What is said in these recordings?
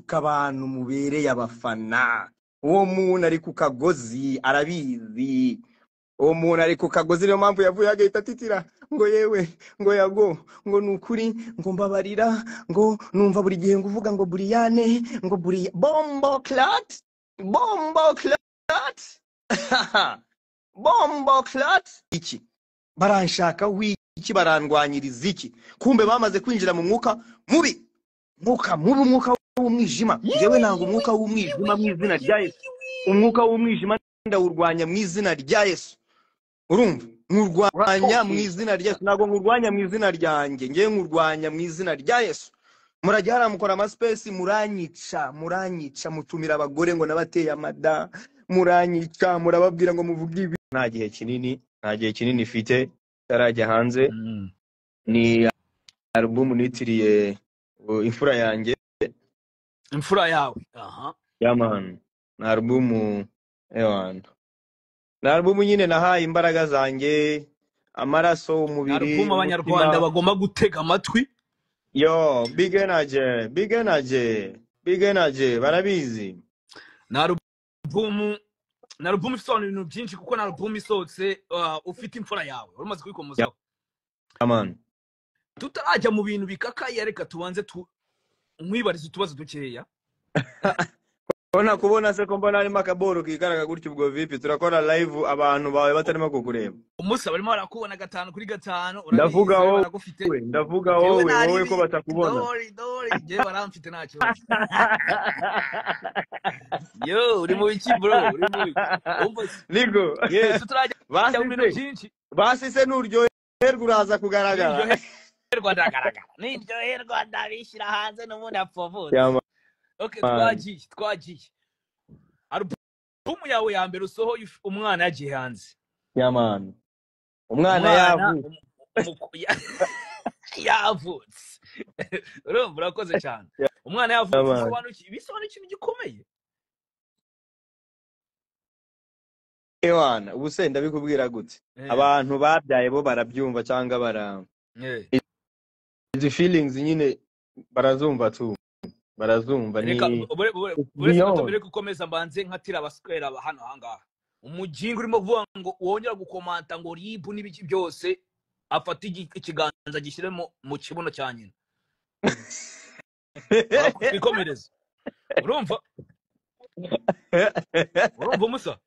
Mutuka abantu mubereye abafana. Uwo muntu ari ku kagozi arabizi. Uwo muntu ari ku kagozi, niyo mpamvu yavuye agahita atitira ngo yewe, ngo Yago, ngo ni ukuri, ngo mbabarira, ngo numva buri gihe ngo uvuga ngo Buriyane, ngo buriya bombo clat, bombo clat, bombo clat. Iki baranshaka wiki, barandwanyiriza iki? Kumbe bamaze kwinjira mu mwuka mubi, mwuka mubi, umwuka w'umwijima. Njyewe nanga umwuka w'umwijima mu izina rya Yesu. Umwuka w'umwijima ndawurwanya mu izina rya Yesu. Urumva? Nkurwanya mu izina rya Yesu. Ntabwo nkurwanya mu izina ryanjye, ngewe nkurwanya mu izina rya Yesu. Murajya hariya mukora amaspace, muranyica, muranyica, mutumira abagore ngo nabateye amada, muranyica, murababwira ngo muvuge ibi. Nta gihe kinini, nta gihe kinini mfite itarajya hanze. Ni album nitiriye imfura yanjye. Imfura yawe. Aha. Yeah man, ni album ewana. Ni album nyine nahaye imbaraga zanjye, amaraso, umubiri, album abanyarwanda bagomba gutega amatwi. Yo, big energy, big energy, big energy, barabizi. Ni album isobanura ibintu byinshi, kuko ni album isohotse ufite imfura yawe, umaze kuyikomozaho. Yeah man. Tutarajya mu bintu bikakaye, reka tubanze nkwibarize utubazo dukeya. Kubona kubona se ko mbona harimo akaboro kikaraga gutyo, ubwo vipi? Turakora live abantu bawe batarimo kukureba. Umunsi barimo barakubona 5 kuri 5, ndavuga wowe, ndavuga wowe, wowe ko batakubona. Dori dori, ngewe baramfite nta kibazo. Yo, uri mu biki bro? Uri mu biki? Nigo. Yes, tutarajya mu bintu byinshi. Basi se nuryoherwa uraza kugaragara. Niryoherwa ndagaragara. Niryoherwa ndabishyira hanze n'ubundi apfovutse. Okay, twagiye. Album yawe ya mbere usohoye umwana yagiye hanze. Yeah man. Umwana yavutse. Yavutse. Urumva urakoze cyane. Umwana yavutse, bisobanura ikintu gikomeye. Ewana, ubu se ndabikubwira gute? Abantu babyaye bo barabyumva cyangwa bara izi feelings nyine barazumva tu. Barazumva ni bure gukomeza mbanze nkatira abaswera hano hangaha. Umujinga urimo kuvuga ngo wongera gukomanta ngo ribu n'ibiki byose, afata ikiganza gishyiremo mu kibuno cya nyina. Twikomereze. Urumva? Urumva Musa?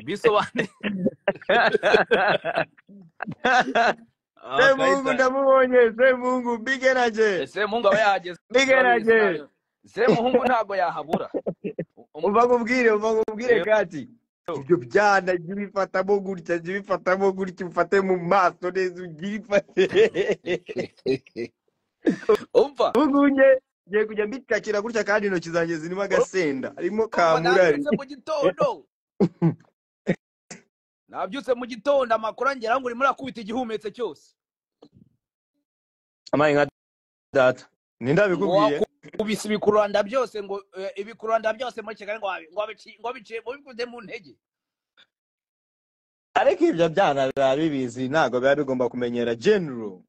Bisobanuye. Semungu ndamubonye, Semungu big energy. Semungu aba yahageze. Big energy. Semuhungu ntago yahabura. Umva nkubwire kati. Ibyo byana jya gutya, jya ubifatamo gutya, ufate mu maso neza ugifate. Umva. Ugunye ngiye kujya mbikakira gutya kandi intoki zanjye zirimo agasenda, harimo kamurari. Mu gitondo. Nabyutse mu gitondo amakuru angera ngo urimo urakubita igihumetse cyose. Amaye nka data. Nindabikubwiye. Kubisa ibikuranda byose ngo ibikuranda byose muri Kigali ngo biciye bikuze mu ntege. Ariko ibyo byana biba bibizi, ntago biba bigomba kumenyera general.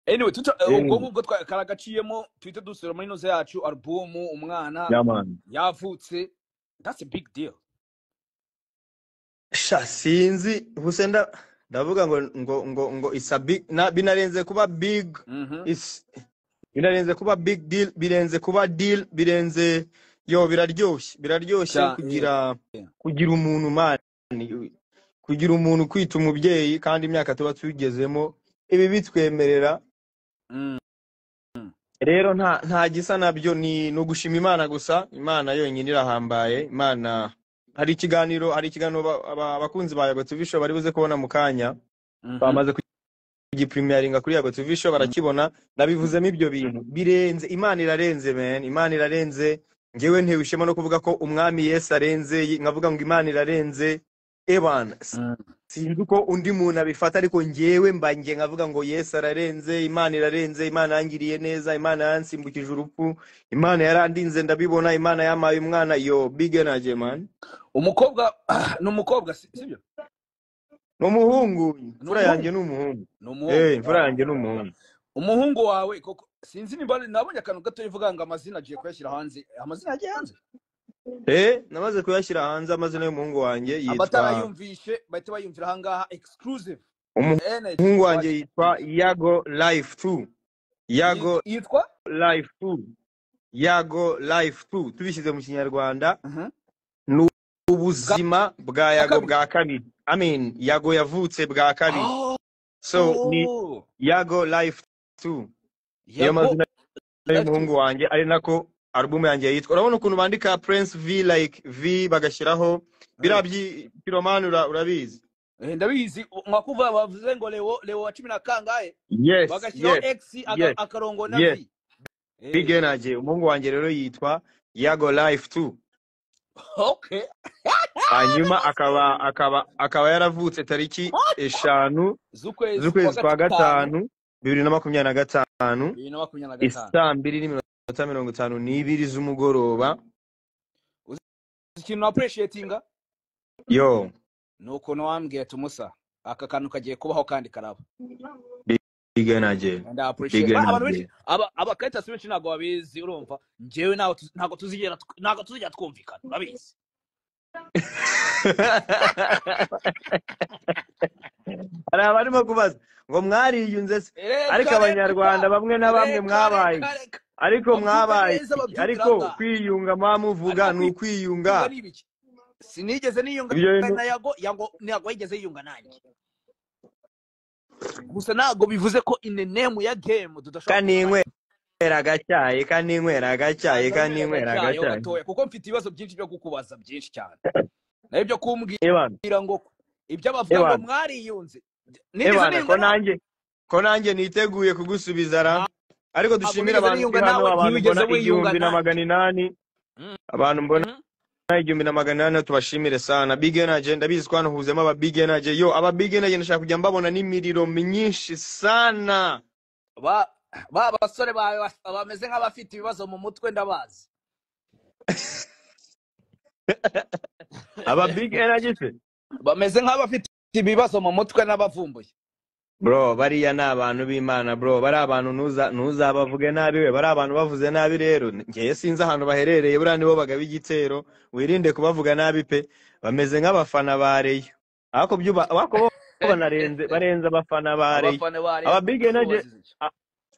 Anyway, ubwo ngubwo twakaragaciyemo twite dusura muri noze yacu album umwana yavutse. That's a big deal. Sha sinzi ubuse ndavuga ngo ngo ngo ngo it's a big na binarenze kuba big. It's binarenze kuba big deal, birenze kuba deal, birenze yo biraryoshye, biraryoshye kugira umuntu man, kugira umuntu kwita umubyeyi kandi imyaka tuba tugezemo ibi bitwemerera. Rero nta gisa nabyo, ni no gushima Imana gusa. Imana yonyine irahambaye. Imana hari ikiganiro abakunzi ba Yago TV Show bari buze kubona mu kanya. Bamaze kugipremieringa kuri Yago TV Show barakibona. Nabivuzemo ibyo bintu birenze. Imana irarenze man, Imana irarenze. Ngewe ntewe ishema no kuvuga ko umwami Yesu arenze, nkavuga ngo Imana irarenze. Ebana sinzi uko undi muntu abifata, ariko ngewe mba nge nkavuga ngo Yesu ararenze, Imana irarenze, Imana yangiriye neza, Imana yansimbukije urupfu, Imana yarandinze ndabibona, Imana yamaye umwana. Yo big energy man. Umukobwa ni umukobwa sibyo? Ni umuhungu. Imfura yanjye ni umuhungu. Imfura yanjye ni umuhungu. Umuhungu wawe koko sinzi nimba nabonye akantu gato ivuga ngo amazina agiye kuyashyira hanze. Amazina agiye hanze? Namaze kuyashyira hanze amazina y'umuhungu wanjye yitwa Abatarayumvishe bahita bayumvira ahangaha exclusive. Energy umuhungu wanjye yitwa Yago Life 2. Yago Yitwa Life 2. Yago Life 2 tubishyize mu Kinyarwanda ni ubuzima bwa Yago bwa kabiri. I mean Yago yavutse bwa kabiri. So ni Yago Life 2. Iyo mazina y'umuhungu wanjye ari nako album yanjye yitwa. Urabona ukuntu bandika Prince V like V bagashyiraho birabyi piromani urabizi. Ndabizi mwakuva bavuze ngo Leo wa 10 na kangahe? Yes, bagashyiraho X akarongo na V. Big Energy umuhungu wanjye rero yitwa Yago Life 2. Okay. Hanyuma akaba yaravutse tariki 5 z'ukwezi kwa 5 2025 isaa 2:52 z'umugoroba. Ikintu appreciatinga yo nuko no wambwiye tumusa aka kantu kagiye kubaho kandi karaba. Big Energy. And I appreciate abantu benshi aba Karitas benshi ntago babizi urumva njyewe ntago tuzigera twumvikana urabizi. Hari abarimo kubaza ngo mwariyunze se ariko abanyarwanda bamwe na bamwe mwabaye ariko mwabaye ariko kwiyunga mwamuvuga ni ukwiyunga. Sinigeze niyunga na Yago ntago yigeze yiyunga nanjye. Gusa ntago bivuze ko in the name ya game tudashobora kaninywera gacyaye kaninywera gacyaye kaninywera gacyaye kuko mfite ibibazo byinshi byo kukubaza byinshi cyane nayo byo kumbwira ngo ibyo bavuga ngo mwariyunze nigeze niyunga ko nanjye niteguye kugusubiza ra ariko dushimira abantu hano abantu mbona 1800 abantu mbona 1800 tubashimire sana. Big Energy ndabizi ko hano huzemo aba Big Energy yo aba Big Energy ndashaka kujya mbabona n'imiriro myinshi sana. Ba basore bawe bameze nk'abafite ibibazo mu mutwe ndabazi. Aba Big Energy se bameze nk'abafite ibibazo mu mutwe n'abavumbuye. Bro bariya ni abantu b'Imana bro bari abantu ntuzabavuge nabi we bari abantu bavuze nabi rero ngiye sinzi ahantu baherereye buriya nibo bagaba igitero wirinde kubavuga nabi pe bameze nk'abafana ba Rayon ariko bo banarenze barenze abafana ba Rayon. Aba Big Energy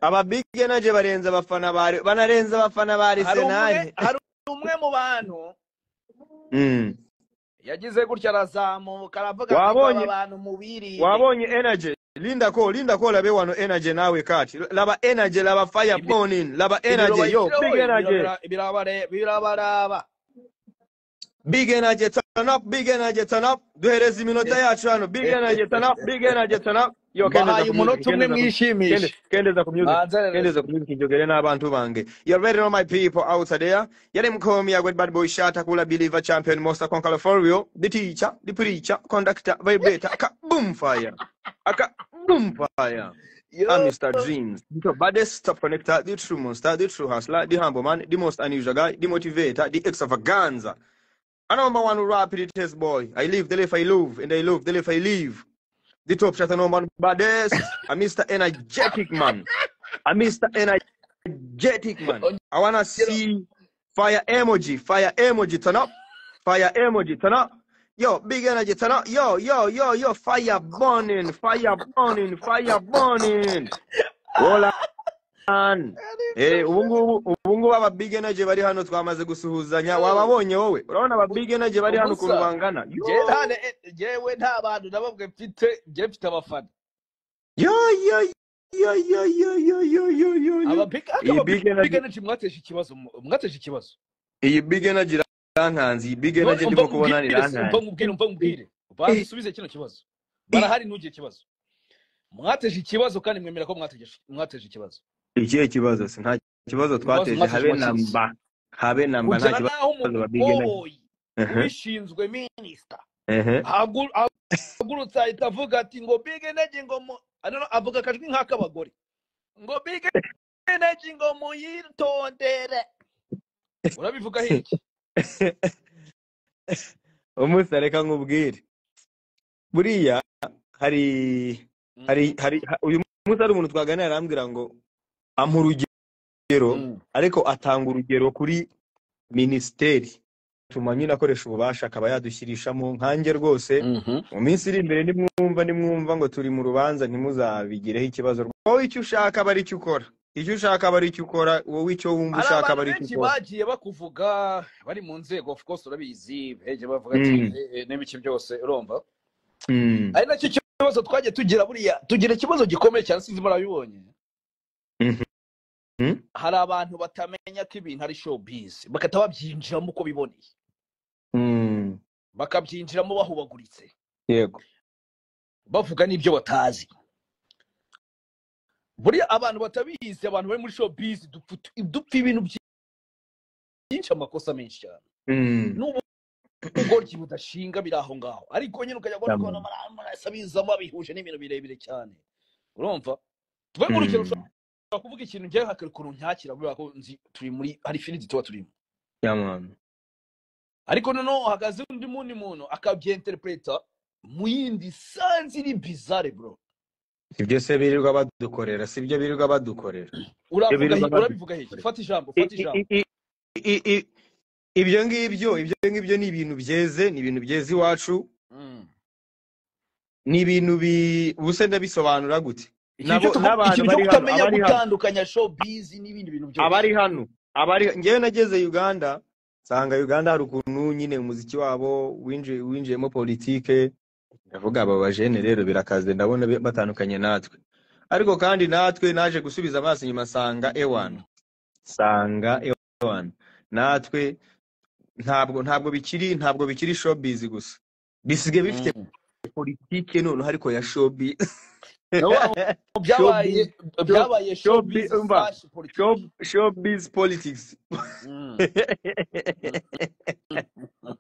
aba Big Energy barenze abafana ba Rayon banarenze abafana ba Arsenal. Hari umwe mu bantu yagize gutya arazamuka aravuga ati abantu mubiri wabonye energy Linda ko labe wano energy nawe kati laba energy laba fire burning laba energy yo big energy birabaraba big energy turn up big energy turn up duhereza iminota yacu hano big energy turn up big energy turn up yo kendeza umunota umwe mwishimishe kendeza ku music njogere n'abantu bange. You already know my people out there. Yale mkomi ya bad boy shata kula believer champion monster conqueror for real the teacher the preacher conductor vibrator aka boom fire aka boom fire. I'm Mr. Dreams, the baddest top connector, the true monster, the true hustler, the humble man, the most unusual guy, the motivator, the extravaganza. A number one rapid test boy. I live the life I love, and I love the life I live. The top shot number one baddest. I'm Mr. Energetic man. I'm Mr. Energetic man. I wanna see fire emoji, turn up, fire emoji turn up. Yo, big energy turn up. Yo, yo, yo, yo, fire burning, fire burning, fire burning. Hola. Ubungu aba Big Energy bari hano twamaze gusuhuzanya wababonye wowe urabona aba Big Energy bari hano ukuntu bangana. Jewe nta bantu nababwe mfite je mfite abafana. Yo yo yo yo yo yo yo yo yo. Aba Big Energy mwateje ikibazo Iyi Big Energy rankanzi iyi Big Energy ndimo kubona ni rankanzi. Umva nkubwire basubize kino kibazo barahari ntugire ikibazo mwateje ikibazo kandi mwemera ko mwateje ikibazo. Ikihe kibazo se? Nta kibazo twateje habe namba nta kibazo ba Big Energy ubishinzwe minister hagurutsa ahita avuga ati ngo Big Energy ngo avuga akajwi nk'ak'abagore ngo Big Energy ngo muyitondere. Urabivuga hiki? Umusa reka nkubwire buriya hari hari uyu munsi hari umuntu twaganira arambwira ngo ampa urugero, ariko atanga urugero kuri minisiteri tuma nyine akoresha ububasha akaba yadushyirishamo nkanjye rwose. Mu minsi iri imbere nimwumva ngo turi mu rubanza, ntimuzabigireho ikibazo. Wowe icyo ushaka aba ari icyo ukora, icyo ushaka aba ari icyo ukora, wowe icyo wumva Hari ushaka abantu aba ari icyo benshi ukora. bagiye bakuvuga bari mu nzego, of course urabizi, beje bavuga ati n'ibiki byose, urumva. Ari nacyo kibazo twagiye tugira, buriya tugira ikibazo gikomeye cyane, sinzi murabibonye. Hari abantu batamenya ko ibintu ari showbiz, bagahita babyinjiramo uko biboneye, bakabyinjiramo bahubaguritse, bavuga n'ibyo batazi. Buriya abantu batabizi, abantu bari muri showbiz dupfa ibintu byinshi, amakosa menshi cyane, n'ubugoryi budashinga biri aho ngaho, ariko nyine ukajya kubona ukuntu amaraso abizamo abihuje n'ibintu birebire cyane, urumva. Tuve mu rugero, ushobora kuvuga ikintu njyewe hakari ukuntu ntyakira, kubera ko nzi turi muri hari field tuba turimo. Yeah, man. Ariko noneho hakaza undi mundi muntu akabyenterpreta mu yindi sense iri bizarre, bro. Sibyo se birirwa badukorera, sibyo birirwa badukorera. Uravuga Birirwa badukorera. Urabivuga hehe? Fata ijambo, fata ijambo. Ibyo ngibyo ni ibintu byeze, ni ibintu byeze iwacu, ni ibintu ubuse ndabisobanura gute? Ikintu Nabo n'abantu ikintu cyo bari hano, kutamenya abari hano, gutandukanya showbiz n'ibindi bintu byose. Abari hano, abari njyewe nageze Uganda nsanga Uganda hari ukuntu nyine umuziki wabo winjiyemo politike, ndavuga aba bajene rero birakaze, ndabona batandukanye natwe. Ariko kandi natwe naje gusubiza amaso inyuma nsanga ewana, nsanga ewana natwe ntabwo bikiri showbiz gusa, bisigaye bifite politike noneho, ariko ya showbiz. No, byabaye Showbiz, byabaye showbiz, showbiz umva, slash politiki. Showbiz politics.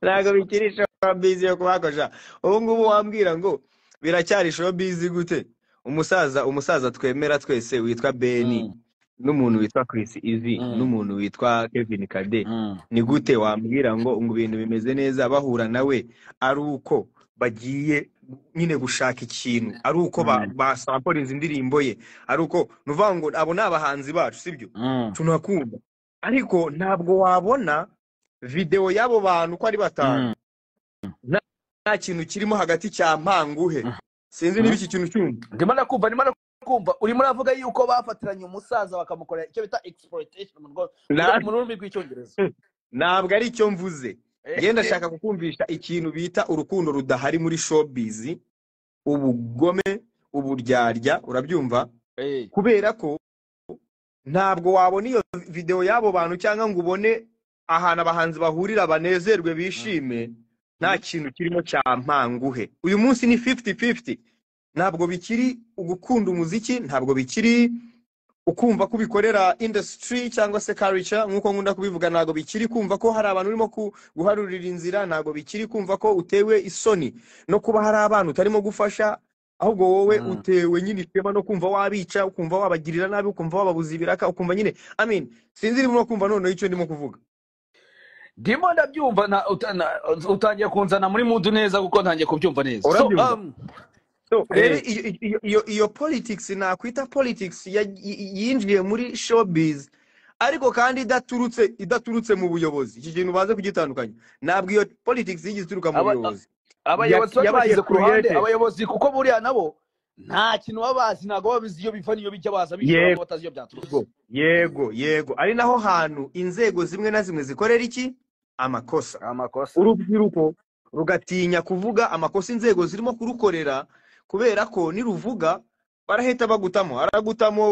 Ntabwo bikiri showbiz yo kubakosha. Ubu ngubu wambwira ngo biracyari showbiz gute? Umusaza twemera twese witwa Beni, n'umuntu witwa Chris Easy, n'umuntu witwa Kevin Kade, ni gute wambwira ngo ibintu bimeze neza bahura nawe ari uko bagiye nyine gushaka ikintu, ari uko basamporinze indirimbo ye, ari uko ni ukuvuga ngo abo ni abahanzi bacu, sibyo? Tunakunda, ariko ntabwo wabona videwo y'abo bantu uko ari batanu nta kintu kirimo hagati cya mpanguhe. Sinzi niba iki kintu cyumva. Ndimo ndakumva, ndimo ndakumva. Urimo uravuga yuko bafatiranye umusaza bakamukorera icyo bita exploitation mu rurimi rw'Icyongereza. Ntabwo ari icyo mvuze. Njye ndashaka kukumvisha ikintu bita urukundo rudahari muri showbiz, ubugome, uburyarya, urabyumva? Kubera ko ntabwo wabona iyo videwo y'abo bantu cyangwa ngo ubone ahantu abahanzi bahurira banezerwe bishime nta kintu kirimo cya mpanguhe. Uyu munsi ni 50-50, ntabwo bikiri ugukunda umuziki, ntabwo bikiri ukumva ko ubikorera industry cyangwa se culture nk'uko nkunda kubivuga, ntabwo bikiri kumva ko hari abantu urimo guharurira inzira, ntabwo bikiri kumva ko utewe isoni no kuba hari abantu utarimo gufasha, ahubwo wowe utewe nyine ishema no kumva wabica, ukumva wabagirira nabi, ukumva wababuza ibiraka, ukumva nyine, I mean, sinzi niba urimo kumva noneho icyo ndimo kuvuga. Ndimo ndabyumva, utangiye kunzana muri mood neza, kuko ntangiye kubyumva neza. So, Urabyumva? So, rero iyo politics, nakwita politics yinjiye muri showbiz, ariko kandi idaturutse mu buyobozi. Iki kintu baze kugitandukanya, ntabwo iyo politics yigeze ituruka mu buyobozi. Abayobozi bacu Yabaye bashyize ku ruhande. created. Abayobozi, kuko buriya nabo nta kintu baba bazi, ntabwo baba bazi iyo biva n'iyo bijya, baza bishyura batazi iyo byaturutse. Yego, ari naho hantu inzego zimwe na zimwe zikorera iki? Amakosa. Amakosa. Urubyiruko rugatinya kuvuga amakosa inzego zirimo kurukorera, kubera ko niruvuga barahita bagutamo, aragutamo,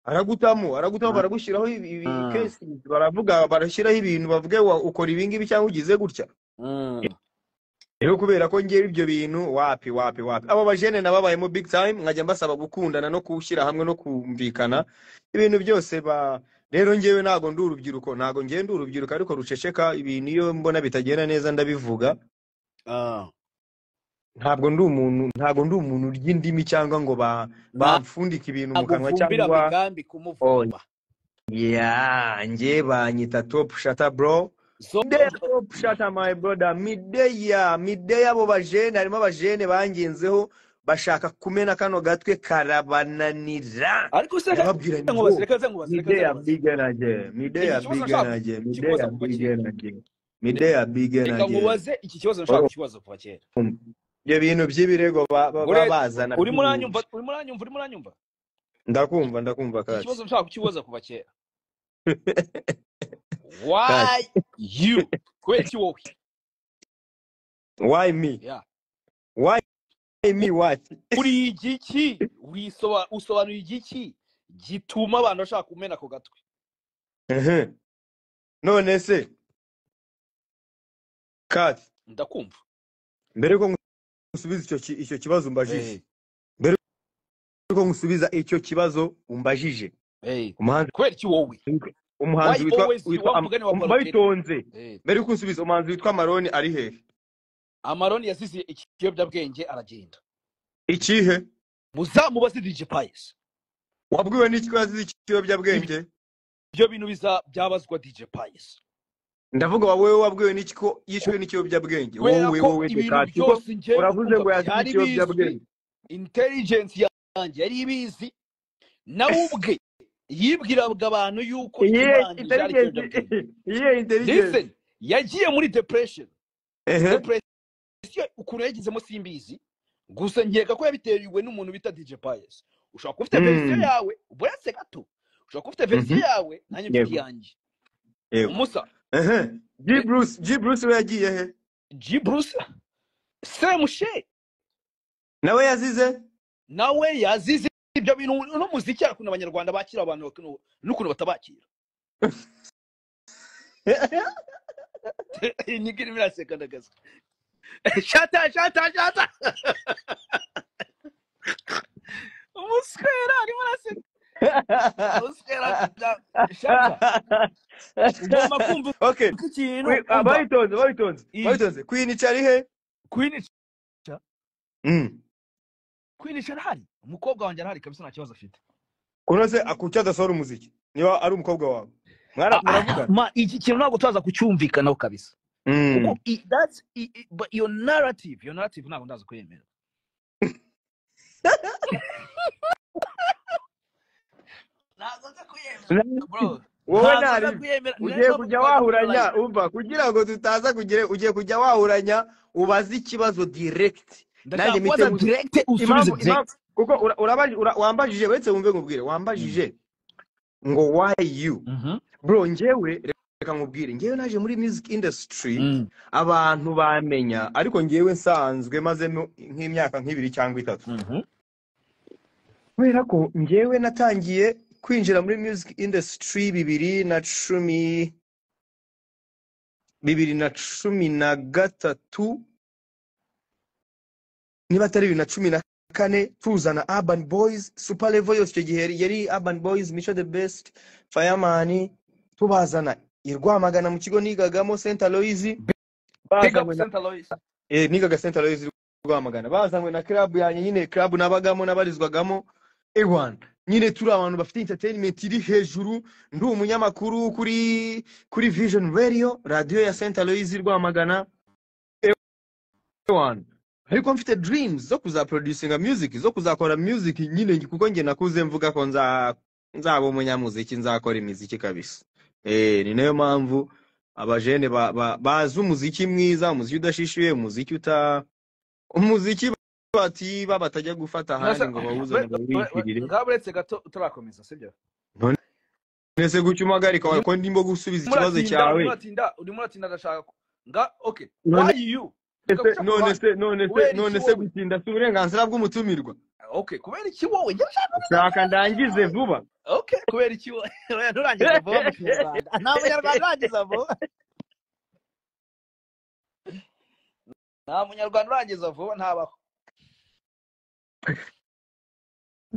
aragutamo, aragutamo, baragushyiraho ibi case, baravuga, barashyiraho ibintu bavuge ukora ibi ngibi cyangwa ugize gutya. Rero kubera ko ngewe ibyo bintu wapi, wapi, wapi, abo bajene nababayemo big time, nkajya mbasaba gukundana no gushyira hamwe no kumvikana ibintu byose. Ba rero ngewe ntabwo ndi urubyiruko, ntabwo ngewe ndi urubyiruko ariko ruceceka ibintu. Iyo mbona bitagenda neza ndabivuga. Ntabwo ndi umuntu urya indimi cyangwa ngo bamfundike ibintu mu Ntabwo kanwa uvumbira cyangwa migambi kumuvumba. Yeah, nge banyita top shatta, bro. So Mideya top shatta, my brother, mideya, mideya. Abo bajene, harimo abajene bangenzeho. Bashaka kumena kano gatwe karabananira. Ariko se Ndababwira reka ngo nkubaze, reka nkubaze, reka Midea nkubaze. bigenage, midea Iki kibazo nshaka bigenage, midea kikubaza kuva kera. bigenage, midea Reka bigenage. nkubaze iki kibazo nshaka kukibaza kuva kera. Ibyo bintu by'ibirego Ure bazana urimo uranyumva, by'ubundi. urimo uranyumva, urimo uranyumva. Ndakumva, ndakumva Iki kati. kibazo nshaka kukibaza kuva kera. Kati. Why you? Kubera iki wowe? Why me? Yeah. Why me what? Uri igiki? Usobanura igiki gituma abantu bashaka kumena ako gatwe? Mhm. None se Kati, Ndakumva. mbere yuko ngusubiza icyo kibazo umbajije. Eh. Mbere yuko ngusubiza icyo kibazo umbajije. Eh. Umuhanzi Kubera iki wowe? umuhanzi Why witwa always you? witwa Wa mugani wa Balotelli. babitonze. Eh. Mbere yuko unsubiza, umuhanzi witwa Maroni ari hehe? Amaroni yasize ikiyobyabwenge aragenda. Ikihe? Muzamubaze DJ Pius. Wabwiwe n'iki ko yazize ikiyobyabwenge? Ibyo bintu byabazwa DJ Pius. Ndavuga wowe wabwiwe n'iki ko yishwe n'ikiyobyabwenge? Kubera Wowe ko wowe ibintu Dekati, kuko byose njyewe uravuze umva ngo yazize byari bizwi, ikiyobyabwenge. intelligence yanjye yari ibizi, nawe ubwe yibwiraga abantu yuko Iyihe ikimurangije ari intelligence? ikiyobyabwenge. Iyihe intelligence? Listen, yagiye muri depression. Ehe. Depression ukuntu yagizemo simbizi, gusa nkeka ko yabitewe n'umuntu bita DJ Pius. Ushobora kuba ufite verisiyo yawe, buretse gato. Ushobora kuba ufite verisiyo yawe, nanjye mfite Yego. iyanjye. Yego. Umusa. Ehe. G Bruce, G Bruce we yagiye he? G Bruce Semushe Nawe yazize? nawe yazize ibyo bintu. N'umuziki hari ukuntu abanyarwanda bakira abantu n'ukuntu batabakira. Inyigo irimo iraseka ndagaza. Shata shata shata. Umuswera arimo araseka. Umuswera shata. Ugomba kumva Okay. ikintu umva. Babitonze, babitonze. Babitonze. Queen ari he? Queen Queen arahari. Umukobwa wanjye arahari kabisa, nta kibazo afite. Kuno se akuki adasohora umuziki niba ari umukobwa wawe? Muravugana? Ma iki kintu ntabwo turaza kucyumvikanaho kabisa. Kuko that's but your narrative ntabwo ndaza kuyemera. Ntabwo nza kuyemera bro. Wowe Ntabwo nza nari kuyemera. ugiye kujya wahuranya, umva, kugira ngo tutaza kugere, ugiye kujya wahuranya ubaze ikibazo direct. Ndashaka Nanjye kubaza mpite direct, usubize direct. Kuko wambajije, uretse wumve nkubwire, wambajije ngo why you? Bro, njyewe reka nkubwire, njyewe naje muri music industry abantu bamenya, ariko njyewe nsanzwe mazemo nk'imyaka nk'ibiri cyangwa itatu. Kubera ko njyewe natangiye kwinjira muri music industry 2013, niba atari 2014, tuzana Urban Boys, Super Level yose icyo gihe yari Urban Boys, Mico the Best, Fireman, tubazana i Rwamagana mu kigo nigagamo Saint Aloys. Big up Bazanywe na Saint Aloys. Nigaga Saint Aloys Rwamagana, bazanywe na club yanjye nyine, club nabagamo nabarizwagamo Ewan. Nyine turi abantu bafite entertainment iri hejuru, ndi umunyamakuru kuri Vision Radio, radio ya Saint Aloys Rwamagana. Ewan. Ariko mfite dreams zo kuzaproducinga music, zo kuzakora music nyine, kuko njye nakuze mvuga ko nzaba umunyamuziki, nzakora imiziki kabisa. Ni nayo mpamvu abajene bazi umuziki mwiza, umuziki udashishuye, umuziki batiba batajya gufata ahandi ngo bawuzane bawitirire. Ngaho uretse gato utarakomeza, sibyo? None se gucya umpagarika wawe ko ndimo gusubiza ikibazo cyawe? Urimo uratinda, ndashaka nga okay. Why you? None se gutinda si uburenganzira bw'umutumirwa? Okay, kubera iki wowe? Shaka ndangize vuba. Okay, kubera iki wowe? Oya, nturangize vuba mu Kinyarwanda. Nta munyarwanda urangiza vuba. Nta munyarwanda urangiza vuba, ntabaho.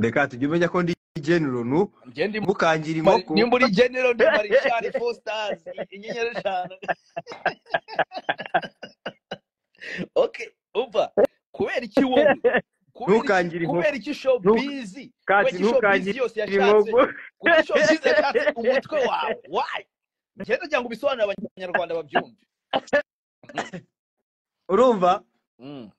Reka tujye umenya ko ndi general nu Njye ndi mukangira inkoko. Nimba uri general ndi Marishal 4 stars, inyenyeri 5. Okay, umva, kubera iki wowe? Ntukangira inkoko. Kubera iki showbiz? Kati, Kubera iki showbiz yose yashatse? Kuki showbiz yashatse umutwe wawe? Why? Njye ndagira ngo ubisobanurire abanyarwanda babyumve. Urumva?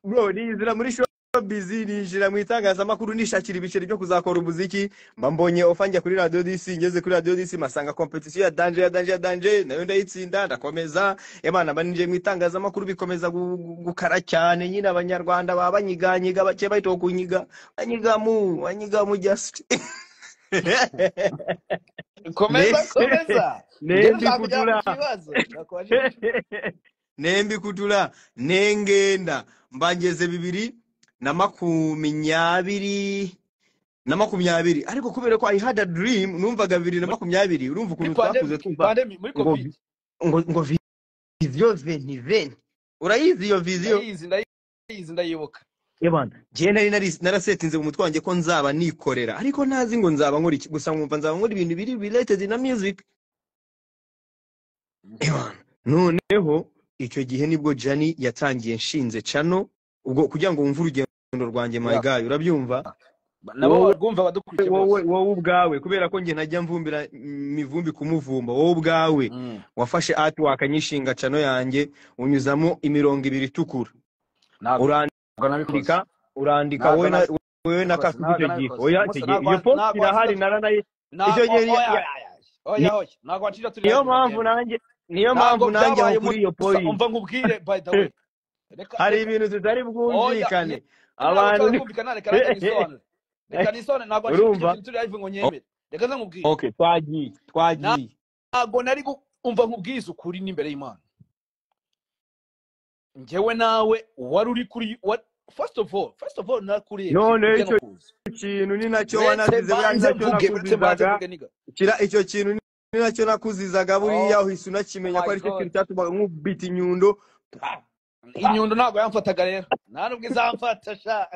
Bro, nizira muri showbiz, ninjira mu itangazamakuru, nishakira ibiceri byo kuzakora umuziki. Mba mbonye offer, njya kuri Radio DC. Ngeze kuri Radio DC masanga competition ya danger, ya danger, ya danger, nayo ndayitsinda, ndakomeza. Ebana, mba ninjiye mu itangazamakuru, bikomeza gukara cyane nyine. Abanyarwanda baba banyiganyiga bake, bahita kunyiga, banyigamu, banyigamu just. Komeza, komeza, njye ndashaka kujya Nembikutula mu kibazo nakubajije. Nembikutula, nengenda, mbangeze 2020, ariko kubera ko I had a dream, numvaga bibiri na Muri makumyabiri, urumva ukuntu twakuze pandemic twumva pandemic, muri ngo COVID. ngo vision 2020. Urayizi iyo vision? Ndayizi, ndayizi, ndayibuka. Ebana, njyewe nari narasetinze mu mutwe wanjye ko nzaba nikorera, ariko ntazi ngo nzaba nkora iki, gusa nkumva nzaba nkora ibintu biri related na music. Ebana, noneho icyo gihe nibwo Jani yatangiye, nshinze channel ubwo, kugira ngo wumve urugendo rwanjye, my Yeah. guy, urabyumva? Nabo Wowe barwumva, badukurikiye wowe bose. Wowe ubwawe, kubera ko njye ntajya mvumbira mivumbi kumuvumba, wowe ubwawe wafashe artwork nyishinga channel yanjye, unyuzamo imirongo ibiri itukura. Ntabwo nabikoze. Urandika, urandika Ntabwo wowe na wowe na nabikoze, Kasuku ntabwo icyo gihe. nabikoze. Oya, Musa, icyo gihe ntabwo iyo post ntabwo irahari. wansiga Naranaye icyo ntabwo gihe oya, oya, oya, oya, ntabwo wancira turi niyo live ngo mpamvu mbyemere. nanjye, niyo Ntabwo mpamvu nanjye aho byabaye kuri iyo Musa, point umva nkubwire, by the way, reka hari reka ibintu tutari oya bwumvikane ntabwo abantu tuza kumvikana. Reka nanjye nisobanure, reka nisobanure. Ntabwo wancira icyo Urumva? kintu turi live ngo nyemere. Reka nze nkubwire. Okay, twagiye, twagiye. Ntabwo nari umva nkubwize ukuri n'imbere y'Imana, njyewe nawe wari uri kuri first of all nakurebye None ujya icyo no kuza. kintu ni nacyo Uretse wanazize buriya, ni banze nacyo mvuge, uretse banze nakuzizaga. mvuge niga. Kira icyo kintu ni nacyo nakuzizaga buriya, Oh uhise unakimenya ko my aricyo kintu God. cyatumaga nkubita inyundo. Pa, pa. Inyundo ntabwo yamfataga rero, nta nubwo izamfata sha,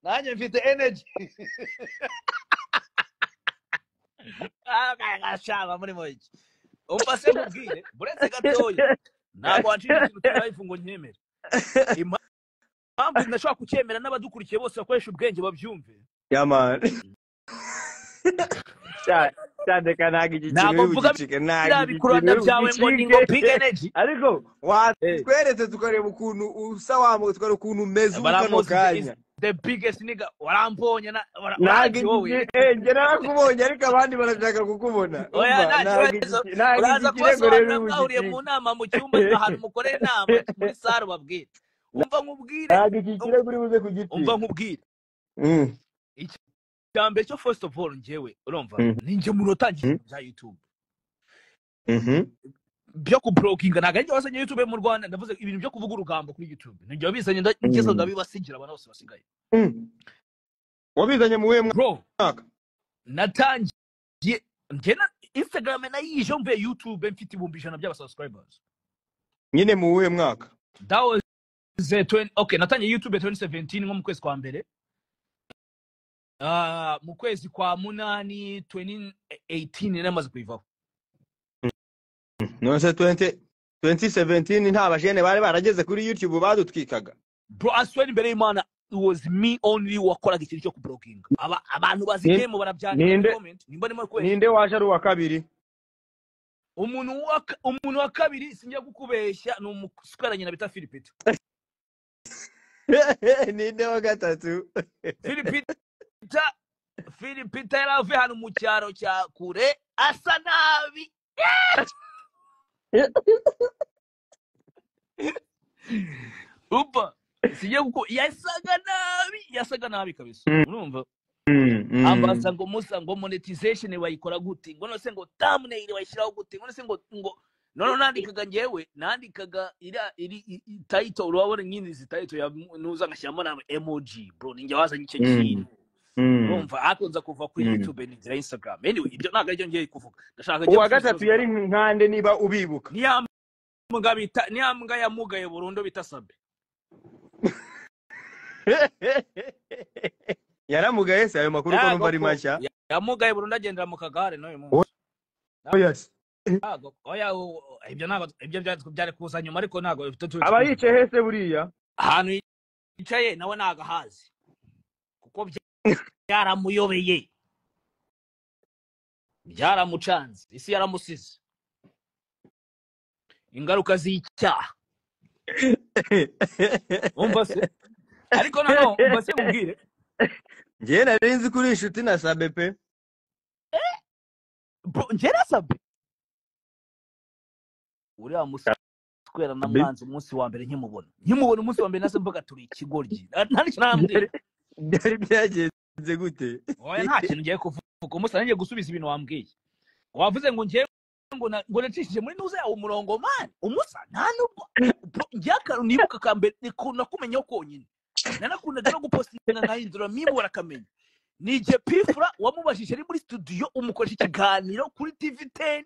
nanjye mfite energy. Shaba muri iki, umva se nkubwire, buretse gatoya, ntabwo wancira ikintu turi live ngo nkemere. Impamvu ndashobora kucyemera, n'abadukurikiye bose bakoresha ubwenge babyumve. Yeah man, cyandeka, ntabwo iki kintu Ntabwo uri mvuga bugicike, ntabwo biriya iki kintu bikururanda uri byawe ngo ni ngo bugicike. big energy. Ariko Eh. watweretse tukareba ukuntu usa, wamu tukareba ukuntu umeze ubu kano Baramuzi, is kanya. the biggest nigga. Warambonye na Ntabwo uranzi iki wowe. Njye narakubonye, ariko abandi barashaka kukubona. Oya, Umva, nta ntabwo iki kibazo. ntabwo iki Uraza kirego rero kubasobanurira uri mwahuriye mu bugicike. nama mu cyumba, ahantu mukorera inama muri saro, babwire. Umva nkubwire, Ntabwo iki kirego uri buze umva kugicika. nkubwire, icya mbere cyo, first of all, njyewe urumva, ni njye umuntu watangiye ibintu bya YouTube byo kubloginga. Ntabwo ari njye wazanye YouTube mu Rwanda, ndavuze ibintu byo kuvuga urugambo kuri YouTube ni njye wabizanye, ngeze ndabibasigira abantu bose basigaye. Wabizanye mu wuhe Bro, mwaka? Natangiye njye na Instagram nayije mvuye YouTube mfite 100,000 by'abasubscribers. Nyine mu wuhe mwaka? That was 20, okay, natangiye YouTube 2017 nko mu kwezi kwa mbere. Ah, mu kwezi kwa munani 2018 namaze kuyivaho. None se 20 2017 nta bajene bari barageze kuri YouTube badutwikaga? Bro, I swear imbere y'Imana, it was me only wakoraga ikintu cyo kubloginga. Aba abantu bazi game barabyandika muri Ninde comment nimba ndimo kubeshya. Ninde waje ari uwa kabiri? Umuntu wa kabiri, sinjya kukubeshya, ni umuswera nyina bita Philipita. Ninde wa gatatu? Philipita, Philipita yari avuye hano mu cyaro cya kure, asa nabi. Upa sijya kuko yasaga nabi, yasaga nabi kabisa. Urumva, ambaza ngo musa, ngo monetization bayikora gute, ngo nose ngo thumbnail bayishyiraho gute, ngo nose ngo none nandikaga, njyewe nandikaga ira iri title, urabona nyine izi title ya nuza, ngashyiramo na emoji. Bro, ninjye wazanye icyo kintu. Urumva, akunze kuva kuri YouTube ninzira Instagram. Anyway, ibyo ntabwo aribyo ngiye kuvuga, ndashaka ngiye Uwa gusubiza gatatu ikibazo yari cyawe. nkande, niba ubibuka? Niya mbwa bita, niya mbwa yamugaye burundu bita Sabe. Yaramugaye se? Ayo makuru ko Yago numva ari ko mashya. Yamugaye burundu, agendera mu kagare n'uyu munsi. Oya se. Ntabwo, oya, ibyo ntabwo, ibyo byari kuza nyuma, ariko ntabwo bifite turi Aba kubivuga. yicaye hese buriya? Ahantu yicaye nawe ntabwo ahazi, kuko byaramuyobeye, byaramucanze, isi yaramusize, ingaruka z'icyaha. Umva se, Ariko noneho mbase mubwire, Njye nari nzi kuri inshuti na Sabe pe. Bro, njye nasabye uriya muswera na mwanzi umunsi wa mbere nkimubona umunsi wa mbere nase mvuga turi ikigoryi, nta n'ikintu nambwira. Byari byagenze gute? Oya, nta kintu ngiye kuvuga. Umunsi ngiye gusubiza ibintu wambwiye, wavuze ngo ngiye ngo nacishije muri nuza yawe umurongo man. Umusa nta nubwo ngiye akantu nibuka ka mbere nakumenyeho konyine, nanakundaga no gupostinga nkahindura mimi barakamenya. Ni igihe Pifura wamubajije ari muri studio, umukoresha ikiganiro kuri TV10,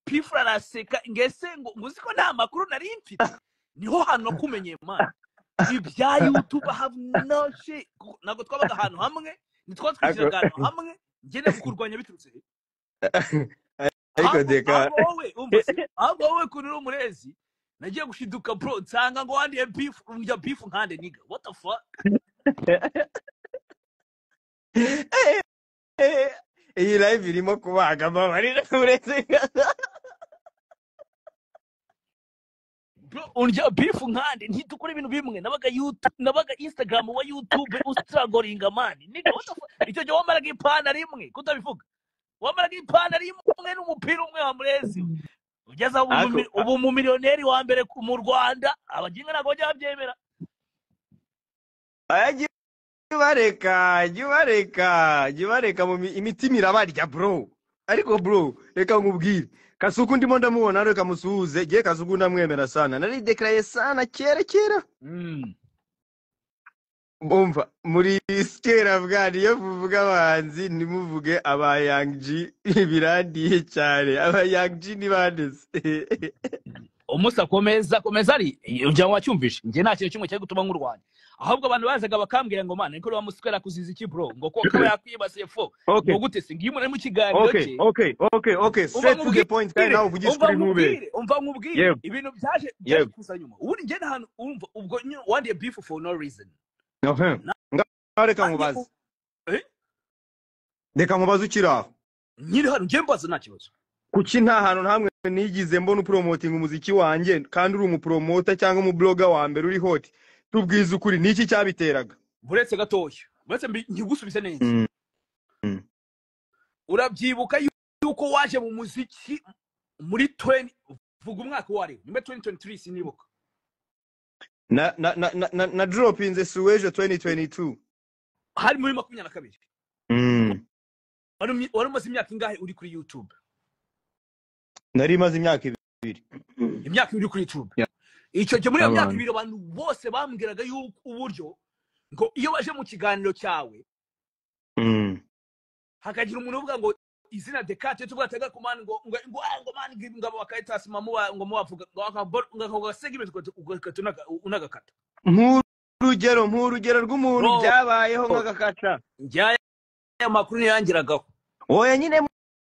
Pifura araseka ngese ngo uzi ko nta makuru nari mfite. Niho hantu nakumenyeye man. Ibya YouTube have no shit. Ntabwo twabaga ahantu hamwe, ntitwa twishyiraga ahantu hamwe, ngende kukurwanya biturutse he? Ariko deka wowe umva se, ahubwo wowe kuri uri umurezi nagiye gushiduka bro, nsanga ngo wandiye beef, ndya beef nkande nigga, what the fuck. Iyi live irimo kubaga amabarira uretse bro, undya beef nkande ntitukora ibintu bimwe. Nabaga YouTube, nabaga Instagram wa YouTube ustragoringa man nigga, what the fuck. Icyo gihe wamaraga ipantaro imwe, kutabivuga, wamaraga ipantaro imwe n'umupira umwe wa murezi, ugeze ubu mu miliyoneri wa mbere mu Rwanda. Abaginga ntabwo bajya babyemera. Jya ubareka mu imitima irabarya bro. Ariko bro, reka nkubwire, Kasuku ndimo ndamubona, reka musuhuze. Jye Kasuku ndamwemera sana, naridekaraye sana kera kera. Umva muri kera bwari iyo muvuga abahanzi ntimuvuge aba Young G, birandiye cyane. Aba Young G ni bandeze. Umusa komeza komeza ari ujya wacyumvishe, njye nta kintu kimwe cyari gutuma nkurwanya, ahubwo abantu bazaga bakambwira ngo man niko bamuswera kuziza iki bro, ngo ko kaba yakwibasiye fo ngo gute se ngiye umuntu ari mu kiganiro cye. Okay, straight to the point, kandi nawe uvugisha ukuri ntube. Umva nkubwire ibintu byaje kuza nyuma. Ubundi njye ahantu urumva ubwo wandiye beef for no reason. Ngaho reka nkubaze. Reka nkubaze ukiri aho. Nyiri hano njye mbaza nta kibazo. Kuki nta hantu hamwe nigize mbona upromoting umuziki wanjye kandi uri umupromoter cyangwa umubloga wa mbere uri hot? Tubwize ukuri, niki cyabiteraga? Buretse gatoya, buretse nkigusubize neza. Urabyibuka yuko waje mu muziki muri 20, vuga umwaka wari nyuma 2023 sinibuka. Na drop in the Suwejo 2022. Hari muri 22. Wari umaze imyaka ingahe uri kuri YouTube? Nari maze imyaka 2. Imyaka 2 kuri YouTube. Icyo gihe muri iyo myaka 2 abantu bose bambwiraga yuko uburyo ngo iyo baje mu kiganiro cyawe hakagira umuntu uvuga ngo izina Dekate tuvuga tega ku man ngo ngo ngo man ngabo bakayitasi mamuwa ngo mubavuga ngo gasega ibintu unagakata. Nk'urugero rw'umuntu byabayeho nk'agakata. Njya amakuru yangiragaho. Oya nyine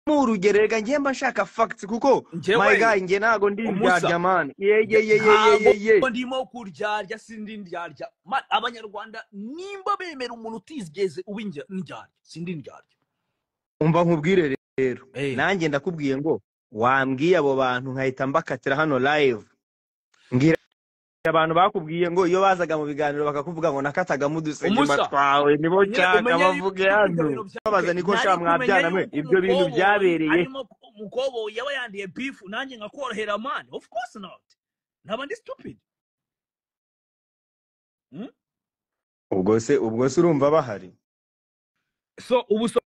murugero rega ngiye mba nshaka facts kuko my guy ngiye ntago ndi ndyarya man. Ye ndimo kuryarya sindi ndyarya. Abanyarwanda nimba bemera umuntu utizigeze ubinjya ndyarya sindi ndyarya. Umva nkubwire rero, nanjye ndakubwiye ngo wambwiye abo bantu nkahita mbakatira hano live. Ngira abantu bakubwiye ngo iyo bazaga mu biganiro bakakuvuga ngo nakatagamo udusegima twawe nibo cyaka bavuge hano. Babaza niko sha mwabyana mwe ibyo bintu byabereye. Arimo mukobo yaba yandiye beef nanjye ngakorohera man. Of course not. Naba ndi stupid. Ubwo se urumva bahari. So ubu so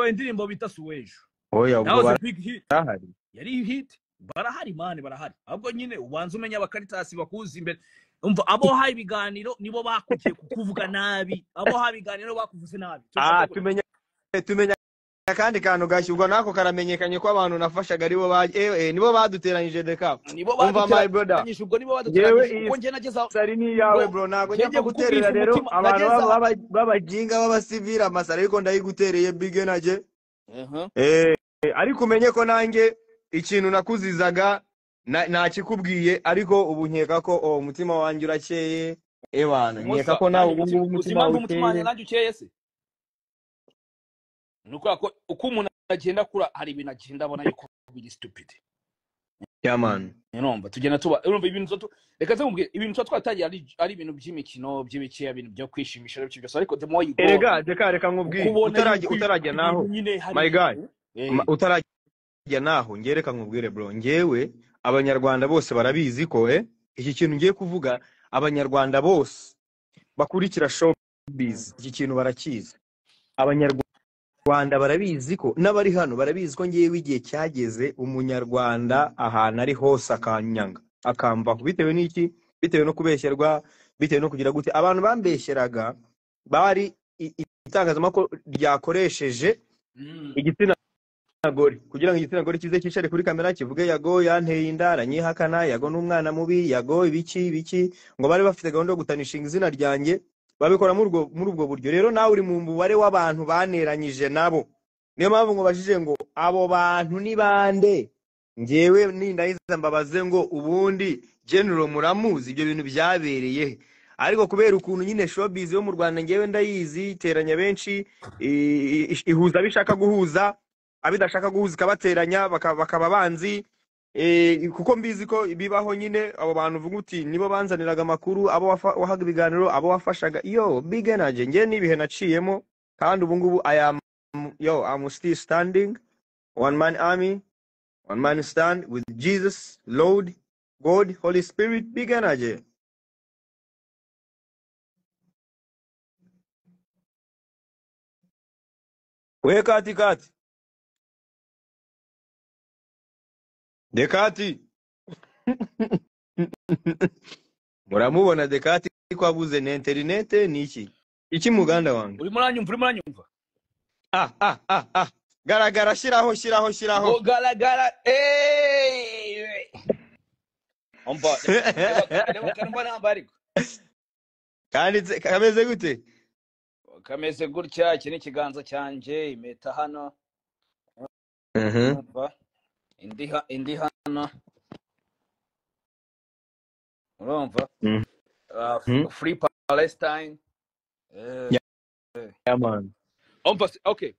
indirimbo bita Suwejo. Oya ubwo barahari. Yari hit. Barahari man, barahari. Ahubwo nyine ubanza umenya abakaritasi bakuzi imbere. Umva abo haye ibiganiro nibo bakugiye kukuvuga nabi. Abo haye ibiganiro bakuvuze nabi. Tumenya kandi kantu gashyurwa nako karamenyekanye ko abantu nafashaga aribo ba nibo baduteranyije Deka. Umva my brother. Ubwo nibo baduteranyije. Ubwo nje nageza sari ni yawe bro, nago njye guterera rero abantu babajinga babasivira amasara ariko ndayigutereye big energy. Ariko umenye ko nanjye ikintu nakuzizaga nakikubwiye, ariko ubu nkeka ko umutima wanjye urakeye. Ebana nkeka ko nawe ubu ngubu umutima wanjye ukeye se. Nuko uko umuntu agenda akura hari ibintu agenda abona yuko biri stupid. Yeah man. Urumva tugenda tuba, urumva ibintu reka nze ibintu tuba twatangiye ari ibintu by'imikino by'ibiki, ibintu byo kwishimisha n'ibyo byose, ariko the more you go, erega reka nkubwire, utarajya naho my guy, utarajya naho ngiye reka nkubwire bro, ngewe abanyarwanda bose barabizi ko iki kintu ngiye kuvuga, abanyarwanda bose bakurikira showbiz iki kintu barakizi. Abanyarwanda barabizi ko n'abari hano barabizi ko ngiye igihe cyageze umunyarwanda ahantu ari hose akanyanga akamvaho, bitewe n'iki? Bitewe no kubeshyerwa, bitewe no kugira gute. Abantu bambeshyeraga bari itangazamakuru ryakoresheje igitsina gore kugira ngo igitsina gore kize cyicare kuri kamera kivuge Yago yanteye inda aranyihakana, Yago n'umwana mubi, Yago ibiki ibiki, ngo bari bafite gahunda yo gutanishinga izina ryanjye, babikora muri ubwo buryo. Rero nawe uri mu mubare w'abantu baneranyije nabo, niyo mpamvu ngo bajije ngo abo bantu ni bande. Ngewe nindahiza mbabaze ngo ubundi General muramuzi, ibyo bintu byabereye. Ariko kubera ukuntu nyine showbiz yo mu Rwanda ngewe ndayizi, iteranya benshi, ihuza abishaka guhuza, abidashaka guhuza ikabateranya bakaba banzi. Kuko mbizi ko bibaho nyine, abo bantu uvuga uti nibo banzaniraga amakuru, abo wahaga ibiganiro, abo wafashaga. Yo big energy, ngewe n'ibihe naciyemo, kandi ubu ngubu I am, yo I'm still standing, one man army, one man stand with Jesus Lord God Holy Spirit, big energy. We kati kati Dekati. Muramubona Dekati ko abuze na internet niki? Iki muganda wange? Uri muranyumva, Ah. Garagara, shiraho. Ngo garagara. Eh. Omba. Reba kanumba namba ariko. Kandi kameze gute? Kameze gutya, iki ni ikiganza cyanje, impeta hano. Indi hano. Urumva? Free Palestine. Yeah man. Omba, okay.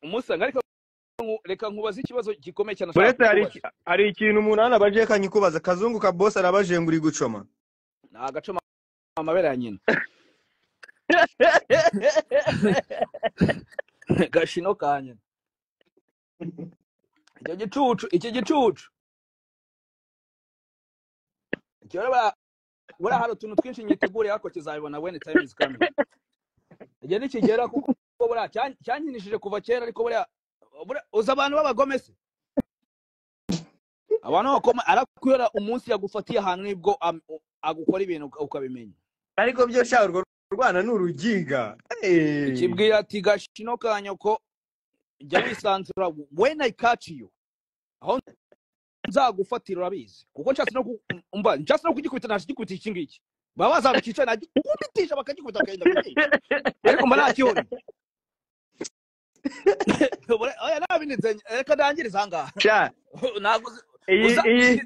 Umusa ngariko reka nkubaze ikibazo gikomeye cyane. Buretse hari ikintu umuntu anabaje kanyikubaza, kazungu ka boss arabaje ngo uri gucoma. Na gacoma amabere ya nyina. Gashino kanya. Icyo gicucu. Cyoraba bura hari utuntu twinshi nyitegure yako kizabibona when time is coming. Igihe nikigera kuko bura cyankinishije kuva kera, ariko bura uza abantu b'abagome se. Abantu bakoma arakwira umunsi yagufatiye ahantu nibwo agukora ibintu ukabimenya. Ariko byo sha urwo rwana n'uruginga. Kibwira ati gashino kanyoko jya wisanzura, when I catch you aho nzagufatira urabizi, kuko nshatse no umva nshatse no kugikubita nashigikubita iki ngiki, baba bazabikica nagikubitisha bakagikubita bakagenda kukica, ariko mba nakihori. Oya nabinze reka ndangiriza ngaha. Sha ntabwo iyi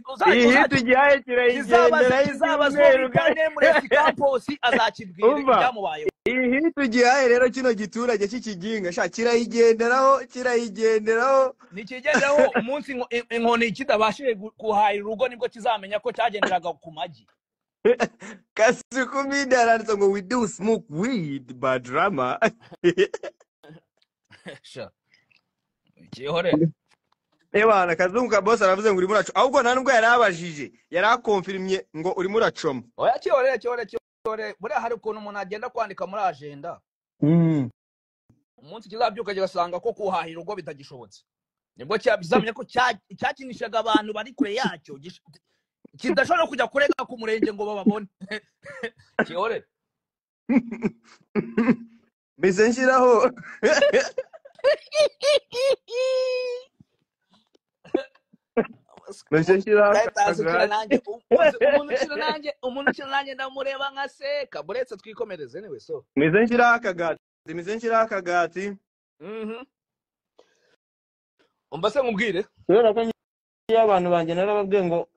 tugiye kirayigendera izabazwa bane muri campus azakibwira ibyamubayeho. Iyi tugiye rero kino giturage cy'ikiginga sha kirayigenderaho. Nikigenderaho umunsi inkoni kitabashije kuhahira urugo nibwo kizamenya ko cyagenderaga ku magi. Kasukumida aranditse ngo we do smoke weed but drama. Sha kihore. Ewana kazungu ka boss aravuze ngo urimo uracoma, ahubwo nta nubwo yarabajije, yarakonfirmye ngo urimo uracoma. Oya kihore. Buriya hari ukuntu umuntu agenda kwandika muri agenda. Umunsi kizabyuka kigasanga ko kuhahira urugo bitagishobotse, nibwo cyabizamenya ko cyakinishaga abantu bari kure yacyo, kidashobora kujya kurega ku murenge ngo bababone. Kihore. Mbese nshyiraho. Umuntu ukina nanjye ndamureba nkaseka. Buretse twikomereze anyway, so meze nshyiraho akagati. Umva se nkubwire, kubera ko ngiye abantu banjye narababwiye ngo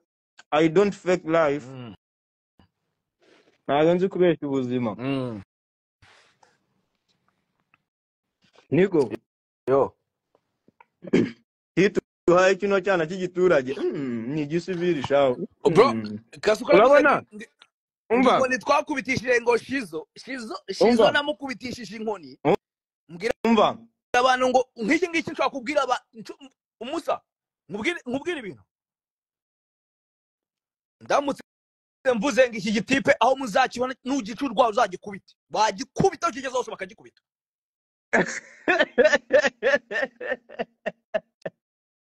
I don't fake life. Ntabwo nzi kubeshya ubuzima. Niko yo Uhaye kino cyana cy'igiturage, ni igisivili shawe. Bro, Kasuku aravuze Urabona? Ngo Umva. inkoni twakubitishije, ngo Shizo, Shizo, Shizo. Umva. Namukubitishije inkoni. Mbwira Umva. abantu ngo nk'iki ngiki nshobora kubwira umusa, nkubwire ibintu. Ndamutse mvuze ngo iki gitipe aho muzakibona n'ugicurwa uzagikubite, bagikubita aho kigeze hose, bakagikubita.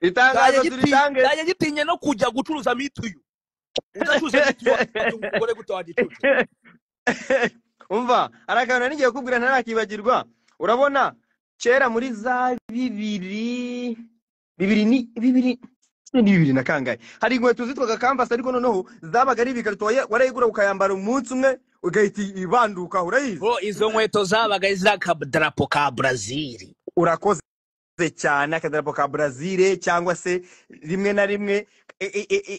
Itangazo turitange. Cyajya gitinye no kujya gucuruza mituyu. Udacuruza mituyu watunga umugore gute wagicucu? Umva, hari akantu nari ngiye kukubwira ntarakibagirwa. Urabona kera muri za bibiri, bibiri ni bibiri ni bibiri na kangahe, hari inkweto zitwaga canvas, ariko noneho zabaga ari ibikarito, warayigura ukayambara umunsi umwe ugahita ibanduka, urayizi? Bro, izo nkweto zabaga ziriho akadarapo ka Brazil. Urakoze cyane, akadarapo ka Brazil, cyangwa se rimwe na rimwe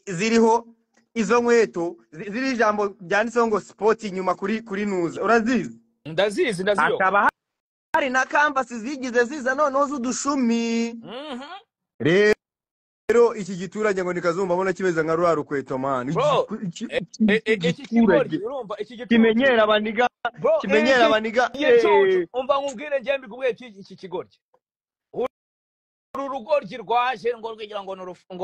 ziriho izo nkweto ziriho ijambo ryanditseho ngo sport inyuma kuri nuza, urazizi? Ndazizi, ndaziyoka. Hakaba hari na canvas zigize ziza noneho z'udushumi. Rero iki giturage ngo ni Kazumba, abona kimeze nka ruriya rukweto, man. Bro, Iki iki kigoryi, giturage urumva iki gicucu. Kimenyera abaniga. Bro, Kimenyera iki abaniga. gicucu. Umva nkubwire, njye mbikubwiye, iki kigoryi, uru rugoryi rwaje ngo rwigira ngo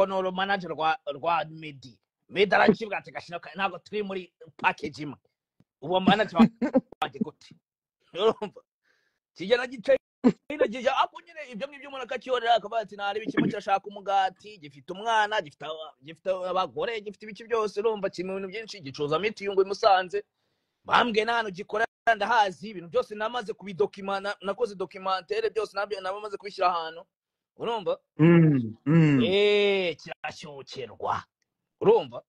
ni urumanager rwa Meddy. Meddy arakibwa ati: "Gashino ntabwo turi muri package imwe, uwo manager wanjye gute?" Urumva kigera gice hino kijya ako nyine, ibyo ngibyo umuntu akakiyorera, akavuga ati: "Nareba ikimo kirashaka umugati, gifite umwana, gifite abagore, gifite ibiki byose." Urumva kiri mu bintu byinshi, gicuruza mitiyu ngo i Musanze. Bambwiye n'ahantu gikorera ndahazi, ibintu byose namaze kubidokima, nakoze documentaire, byose nabyo namaze kubishyira ahantu, urumva? Kirashyukirwa, urumva?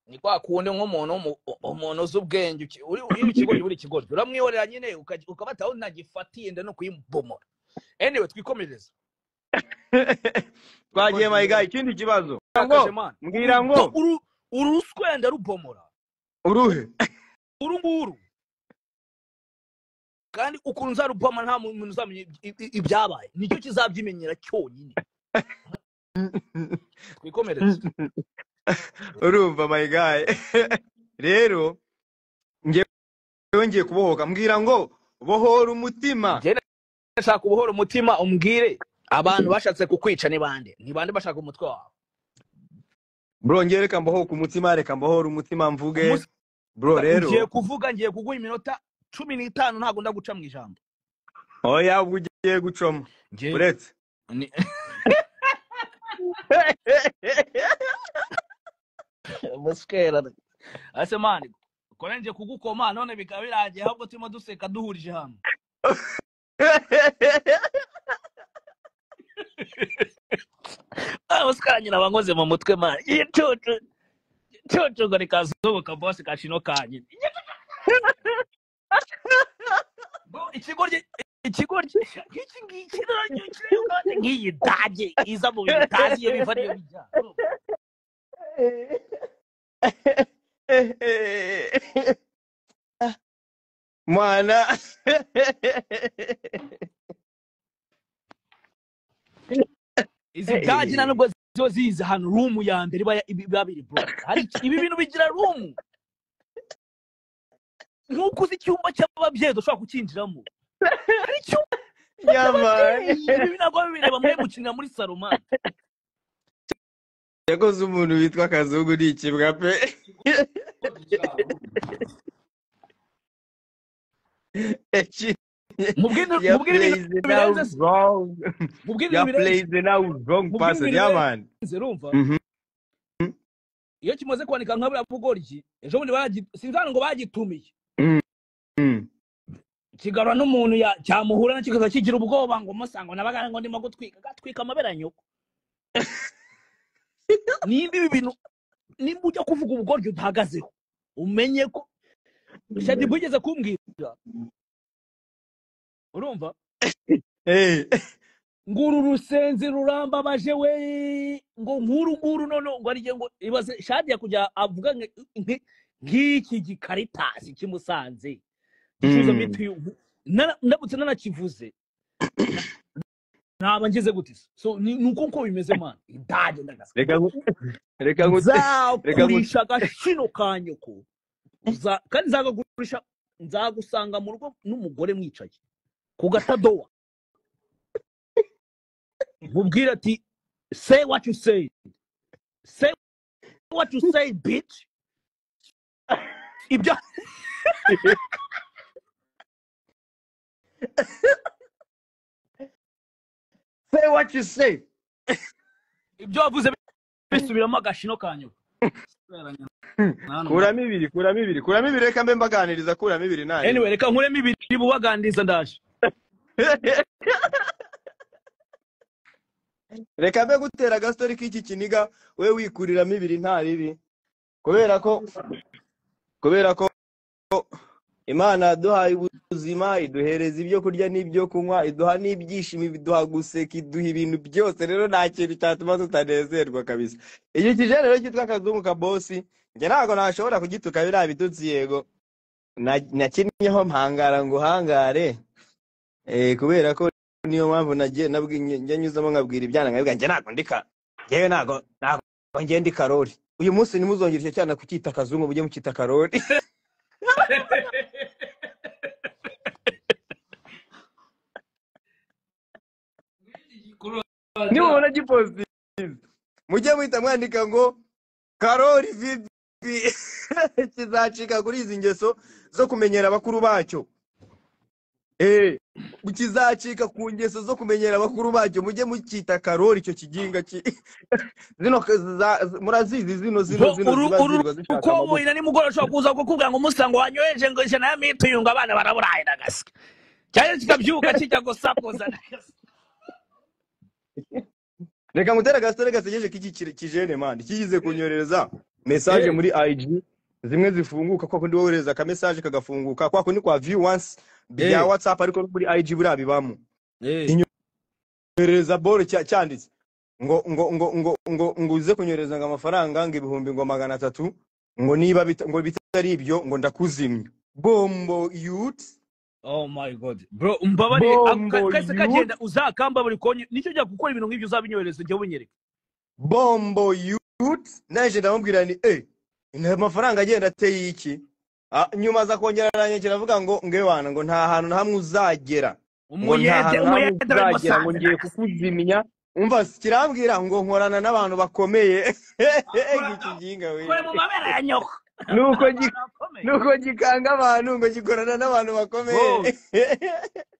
Ni kwa kundi nk'umuntu umuntu uzi ubwenge, uri ikigoryi, uri ikigoryi, uramwihorera nyine, ukabata aho ntagifatiye nda no kuyibomora. Anyway, twikomereze. Twagiye, my guy, ikindi kibazo ngo Akaje, man. Mbwira ngo Uru ruswenda rubomora. Uruhe? Uru nguru. Kandi ukuntu nzaruboma nta muntu uzamenya ibyabaye, nicyo kizabyimenyera cyonyine. Twikomereze. Urumva, my guy, rero njyewe ngiye kubohoka, mbwira ngo bohora umutima. Njye ndashaka ubuhoro umutima, umbwire abantu bashatse kukwica ni bande, ni bande bashaka umutwe wawe? Bro, ngiye, reka mbohoke umutima, reka mbohore umutima mvuge. Bro, rero Ngiye kuvuga, ngiye kuguha iminota 15, ntabwo ndaguca mu ijambo. Oya, ubwo ugiye gucoma. Ngiye Uretse Musikera ase man, kora ngiye kugukoma none bikaba birangiye, ahubwo turimo duseka duhurije hamwe. Ah, musikera nyina bankoze mu mutwe, man. Icucu cucu ngo ni kazungu kabosi kashino kanyine. Bro, ikigoryi nk'iki ngiki nk'iyi dage iza mu bintu utazi iyo biva n'iyo bijya. Mwana. Izi dage nta nubwo ziba zizi ahantu room ya mbere iba biri, bro. Hari ibi bintu bigira room, nk'uko uzi icyumba cy'ababyeyi udashobora kucyinjiramo, hari icyumba Yamani. cy'ababyeyi. Ibi ntabwo bireba mwe mukinira muri salo, man. Yakoze umuntu witwa Kazungu ni ikibwa pe. Mubwire Ya mubwire ibintu plays now birenze se. Wrong. Mubwire Ya ibintu birenze. plays now wrong Mubwire person. ibintu Yeah, man. birenze, urumva? Mhm. Iyo kimaze kwandika nka buriya bugoryi, ejo bundi sinzi hano ngo bagitumiye, kigarura n'umuntu cyamuhura na kikaza kigira ubwoba ngo musanga nabaga ngo ndimo gutwika, gatwika amabere ya nyoko. Nimba ibi bintu, nimba ujya kuvuga ubugoryi udahagazeho, umenye ko Shaddy wigeze kumbwira, urumva? Ngo uru rusenzi rurambabaje we, ngo nk'uru nguru none ngo ari ngo ibaze Shaddy kujya avuga nk'iki gikaritasi cy'imusanze gicuruza mitiyu, ndamutse nanakivuze. Naba ngeze gute se? So ni uko nko bimeze man, idage ndagasa. Reka reka ngute reka ngute Nzakurisha agashino ka nyoko. Kandi nzagagurisha, nzagusanga mu rugo n'umugore mwicaye ku gatadowa, mubwire ati say what you say, say what you say bitch. Ibyo Say what you say. Ibyo wavuze bisubiramo agashino ka nyoko. Kuramo ibiri, kuramo ibiri, kuramo ibiri, reka mbe mbaganiriza, kuramo ibiri nayo. Anyway, reka nkuremo ibiri bubaganiriza ndaje. Reka mbe gutera agastori k'iki kiniga we wikuriramo ibiri nta ribi. Kubera ko Imana yaduhaye ubuzima, iduhereza ibyo kurya n'ibyo kunywa, iduha n'ibyishimo, iduha guseka, iduha ibintu byose. Rero nta kintu cyatuma tutanezerwa kabisa. Iki kijene rero cyitwa Kazungu Kabosi, njye ntabwo nashobora kugituka biriya bitutsi, yego nakinnyeho mpangara ngo uhangare, kubera ko niyo mpamvu nagiye njya nyuzamo nkabwira ibyana nkabibwira njye ntabwo ndika, njyewe ntabwo njye ndi Karori. Uyu munsi ntimuzongere icyo cyana kucyita Kazungu, mujye mucyita Karori. Nimubona gipostinze mujye muhita mwandika ngo Karori vipi. Kizacika kuri izi ngeso zo kumenyera abakuru bacyo. Kizacika ku ngeso zo kumenyera abakuru bacyo, mujye mucyita Karori icyo kiginga zino murazizi zino zino zino ziba zirwa zishaka uko amavuta. Ina nimugoroba ushobora kuza kukubwira ngo umusango wanyoheje ngo ijana ya mituyu ngo abana baraburaye ndagasika, cyane kikabyuka kijya gusakuza ndagasika. Reka ngutere agasitore gasekeje k'iki kijene man, kigize kunyorereza message muri IG zimwe zifunguka kwa kundi wohereza ka message kagafunguka kwa kundi kwa view once bya WhatsApp, ariko muri IG buriya bibamo. Inyohereza ball cyanditse ngo ngo ngo ngo ngo ngo uze kunyoreza ngo amafaranga ngo 300,000 ngo niba ngo bitari ibyo ngo ndakuzimya. Bombo youth. Oh my god bro, mbabari kase kagenda uzakamba buri konye nicyo jya gukora ibintu nk'ibyo uzabinyohereza njye ubinyereka. Bombo youth naje ndamubwira ni amafaranga agenda ateye iki. Nyuma za kongera aranyekera avuga ngo ngewana ngo nta hantu na hamwe uzagera, ngo nta hantu na hamwe uzagera, ngo ngiye kukuzimya. Umva kirambwira ngo nkorana n'abantu bakomeye. Iki ginga we mu mabera ya nyoko. Nuko gikanga abantu ngo gikorana n'abantu bakomeye.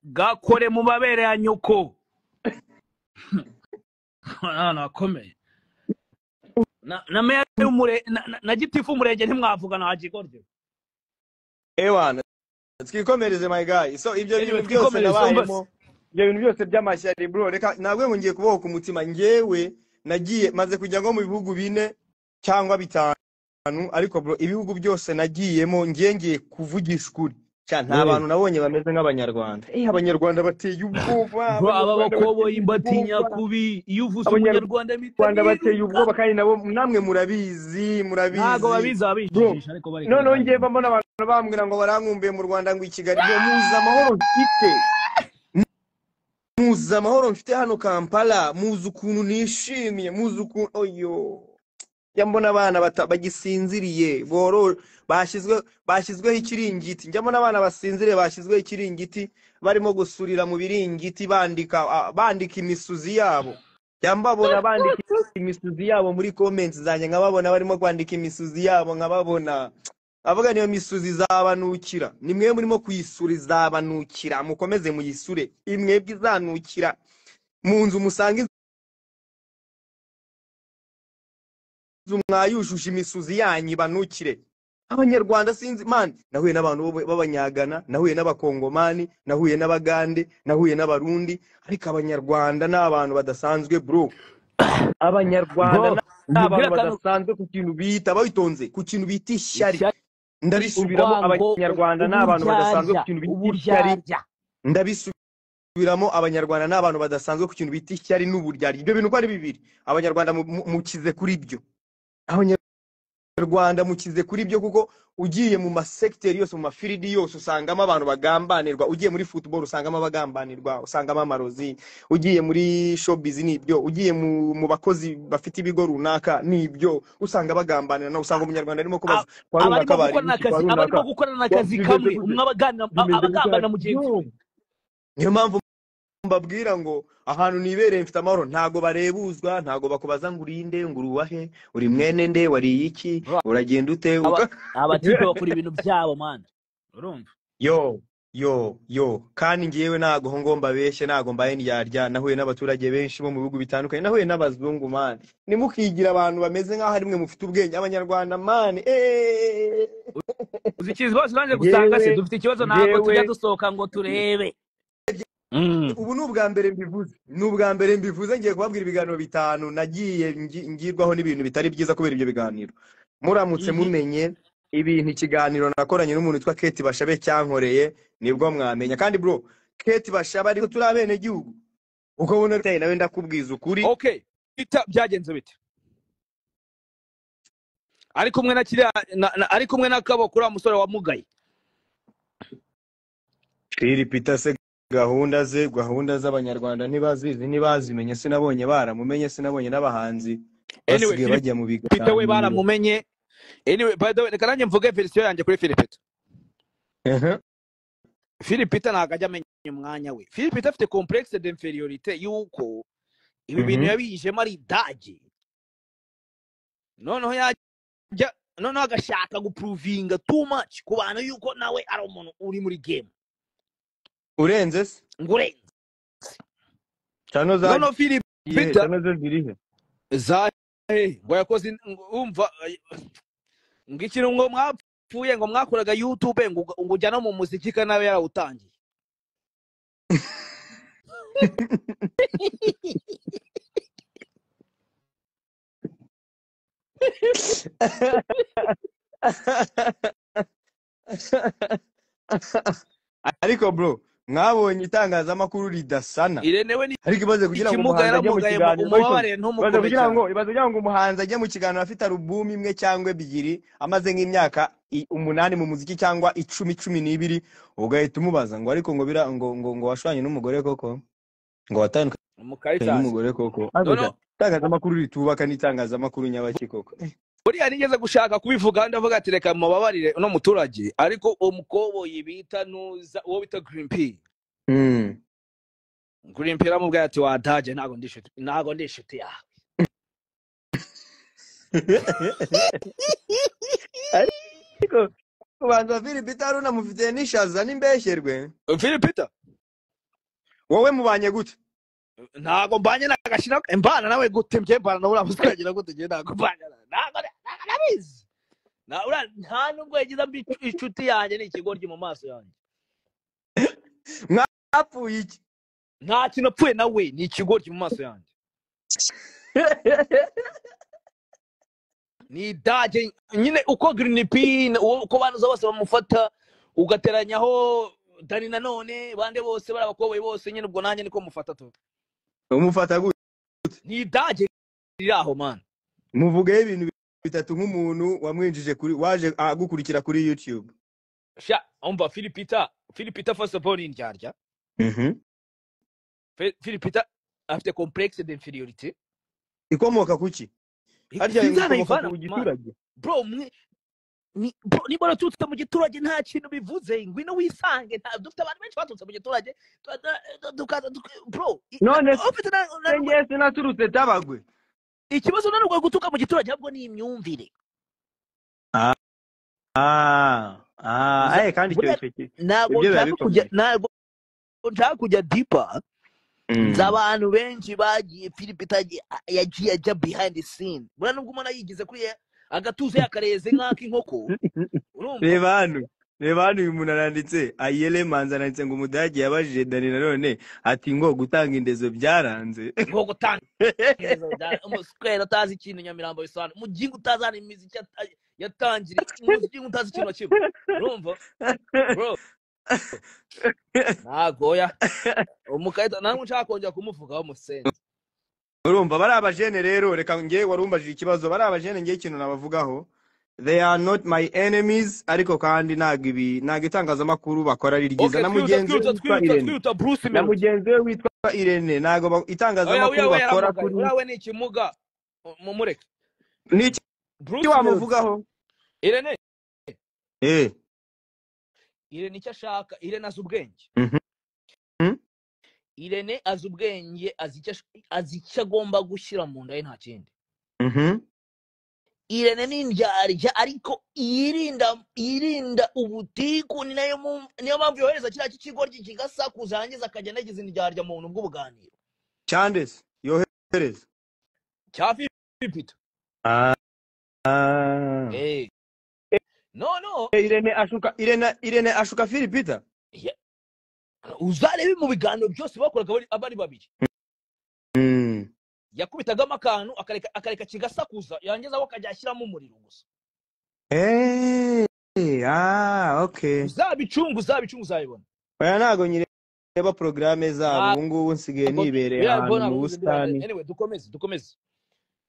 Gakore mu mabere ya nyoko. Nakomeye. Na meya y'umure na gitifu umurenge ntimwavuga na hagigoryo. Ewana twikomereze my guy. So ibyo bintu byose nabayemo, ibyo bintu byose by'amashyari bro, reka nabwe ngo ngiye kubohoka umutima. Ngewe nagiye maze kujya ngo mu bihugu 4 cyangwa 5, ariko bro ibihugu byose nagiyemo ngiye kuvugisha ukuri cyane, nta bantu nabonye bameze nk'abanyarwanda. Abanyarwanda bateye ubwoba bro, aba bakoboyi mbatinya kubi. Iyo uvuze umunyarwanda Rwanda bateye ubwoba, kandi nabo namwe murabizi, murabizi. Ntago babizi abijijisha, ariko bari none ngiye mbona abantu bambwira ngo barankumbuye mu Rwanda ngo i Kigali. Muzi amahoro mfite, muzi amahoro mfite hano Kampala, muzi ukuntu nishimiye, muzi ukuntu oyo njya mbona abana bagisinziriye boro bashyizweho ikiringiti. Njya mbona abana basinziriye bashyizweho ikiringiti, barimo gusurira mu biringiti bandika imisuzi yabo. Njya mbabona bandika imisuzi yabo muri comments zanjye, nkababona barimo kwandika imisuzi yabo, nkababona avuga niyo misuzi izabanukira. Ni mwe murimo kuyisura izabanukira, mukomeze muyisure, imwebwe izanukira mu nzu musange mwayujuje imisuzi yanyu banukire. Abanyarwanda sinzi man, nahuye n'abantu b'abanyagana, nahuye n'abakongomani, nahuye n'abagande, nahuye n'abarundi, ariko abanyarwanda n'abantu badasanzwe bro. Abanyarwanda n'abantu badasanzwe ku kintu bita bawitonze, ku kintu bita ishyari. Ndabisubiramo, abanyarwanda n'abantu badasanzwe ku kintu bita ishyari. Ndabisubiramo, abanyarwanda n'abantu badasanzwe ku kintu bita ishyari n'uburyarya. Ibyo bintu uko ari bibiri, abanyarwanda mukize kuri byo. Abanyarwanda mukize kuri byo, kuko ugiye mu masekiteri yose, mu mafiridi yose, usangamo abantu bagambanirwa. Ugiye muri football usangamo abagambanirwa, usangamo amarozi. Ugiye muri showbiz nibyo, ugiye mu bakozi bafite ibigo runaka nibyo, usanga bagambanira. Nawe usanga umunyarwanda arimo kubaza kwa Abarimo runaka bari gukorana iki, kwa akazi, abarimo runaka gukorana akazi bimeze kamwe, gute, umwe abaganira bimeze gute. abagambanira mugenzi we. Niyo mpamvu mbabwira ngo ahantu nibereye mfite amahoro. Ntago barebuzwa, ntago bakubaza ngo urinde, ngo uruwahe, uri mwene nde, wariye iki, Bro, uragenda ute, abatipe bakora ibintu byabo man, urumva? Yo yo yo, kandi ngewe ntago ngo mbabeshye, ntago mbaye ndyarya. Nahuye n'abaturage benshi bo mu bihugu bitandukanye, nahuye n'abazungu man. Nimukigira abantu bameze nk'aho ari mwe mufite ubwenge, abanyarwanda man. Uzi ikibazo nanjye gusanga se Ngewe dufite ikibazo, ntabwo tujya ngewe dusohoka ngo turebe. Ubu ni ubwa mbere mbivuze, ni ubwa mbere mbivuze. Ngiye kubabwira ibiganiro 5 nagiye ngirwaho n'ibintu bitari byiza kubera ibyo biganiro. Muramutse mumenye ibintu ikiganiro nakoranye n'umuntu witwa Kate Bashabe cyankoreye, nibwo mwamenya. Kandi bro, Kate Bashabe ariko turi abene gihugu, ukabona nawe ndakubwiza ukuri. Okay, ita byagenze bite? Ari kumwe na kiriya ari kumwe na Kabo kuri musore wamugaye. Phil Peter se gahunda ze, gahunda z'abanyarwanda ntibazizi, ntibazimenye. Sinabonye baramumenye, sinabonye n'abahanzi Anyway, basigaye Phil bajya mu Peter we biganiro. baramumenye. Anyway, by the way, reka nanjye mvuge version yanjye kuri Phil Peter. Phil Peter ntabwo ajya amenya umwanya we. Phil Peter afite complexe d'infériorité yuko ibi bintu yabijemo ari idage. Noneho yajya, noneho agashaka guprovinga too much ku bantu yuko nawe ari umuntu uri muri game. Urenze se? Ngo urenze. Chano za Noneho Phil Peter chano ze zirihe? Za ngo yakoze, umva ngo ikintu ngo mwapfuye, ngo mwakoraga YouTube, ngo ujya no mu muziki kandi nawe yarawutangiye. Ariko bro, mwabonye itangazamakuru ridasana. Irene we ni Ariko ibaze kugira ngo ikimuga, umuhanzi ajye mu yaramugaye, kiganiro, umubabarire, ibaze ntumukome kugira cyane. ngo, ibaze kugira ngo umuhanzi ajye mu kiganiro afite alubumu imwe cyangwa ebyiri, amaze nk'imyaka 8 mu muziki cyangwa 10, 12, ugahita umubaza ngo ariko ngo bira ngo ngo ngo washwanye n'umugore koko, ngo watandukanye Umukaritasi n'umugore koko. Noneho Itangazamakuru ritubaka n'itangazamakuru nyabaki koko. Buriya nigeze gushaka kubivuga, ndavuga ati reka mubabarire uno muturage, ariko umukoboyi bita nuza, uwo bita Green P. Green P aramubwira ati wadaje, ntago ndi inshuti, ntago ndi inshuti yawe. Ariko kubanza Phil Peter unamufitiye n'ishaza n'imbeshyerwe. Phil Peter wowe mubanye gute? Ntago mbanye na gashira, mbana nawe gute? Mje mbana nawe uramusagira gute? Nje ntago mbana, ntago nabizi. Na ura nta nubwo yagize mbi inshuti yanjye, ni ikigoryi mu maso yanjye. Mwapfuye iki? Nta kintu apfuye nawe, ni ikigoryi mu maso yanjye. Ni idage nyine uko Green P, uko bantu bose bamufata, ugateranyaho Dani nanone bande bose bari abakoboyi bose nyine, ubwo nanjye niko mufata tu. Umufata gute? Ni idage riri aho man. Muvugeho ibintu bitatu nk'umuntu wamwinjije kuri, waje agukurikira kuri YouTube. Sha, umva Phil Peter, Phil Peter first of all ni indyarya. Phil Peter afite complexe d'infériorité. Ikomoka kuki? Harya Sinzana ikomoka ivana, ku man. giturage? Bro, mwe ni bro, niba naturutse mu giturage nta kintu bivuze, ngwino wisange. Nta dufite abantu benshi baturutse mu giturage, tukaza bro, None ufite se ngewe sinaturutse Tabagwe. Ikibazo ntabwo gutuka mu giturage, ahubwo ni imyumvire. Kandi icyo Buriya icyo icyo ntabwo ibyo biba nshaka kujya, bikomeye. ntabwo nshaka kujya deeper. Nzi abantu benshi bagiye, Philip yagiye ajya behind the scene. Buriya nubwo umuntu yigize kuri ye agatuza yakareze nk'ak'inkoko, urumva? Reba hano, reba hano, uyu muntu aranditse, Ayele Manzi aranditse ngo umudage yabajije Dani nanone ati ngo gutanga indezo byaranze. Ngo gutanga indezo byaranze. Umuswera utazi ikintu Nyamirambo bisobanura, umugingo utazi hano imiziki yatangiriye, umugingo utazi ikintu na kimwe, urumva? Bro, ntagoya umukarita, namwe nshaka kongera kumuvugaho musenzi. Urumva bari abajene rero, reka nge warumbajije ikibazo, bari abajene nge ikintu nabavugaho. They are not my enemies, ariko kandi ntabwo ibi, ntabwo itangazamakuru bakora ari ryiza. Okay, Na twihuta, mugenzi we twihuta, witwa twihuta, Irene, twihuta, Bruce na Melody. mugenzi we witwa Irene, ntabwo Oya, itangazamakuru oya, we bakora yaramugaye. kuri Uriya we ni ikimuga. Mumureke. Niki Bruce Melody. wamuvugaho? Irene. Eh. Irene icyo ashaka, Irene azi ubwenge. Irene azi ubwenge, azi icyo agomba gushyira mu nda ye, nta kindi. Irene ni indyarya, ariko yirinda ubutiku, ni nayo niyo mpamvu yohereza kiriya cy'ikigoryi kigasakuza, yangiza akajya anagize indyarya mu buntu bw'ubuganiro. Cyandese yohereza cya Philipita. No, no. Irene ashuka, Irene ashuka Philipita. Uzarebe mu biganiro byose bakoraga bari babiri. Yakubitagamo akantu akareka kigasakuza, yangiza we akajya ashyiramo umuriro gusa. Okay. Uzabicunga uzabibona. Oya, ntago nyireba programme zabo, ubu ngubu nsigaye nibereye ahantu mu busitani. Anyway, dukomeze.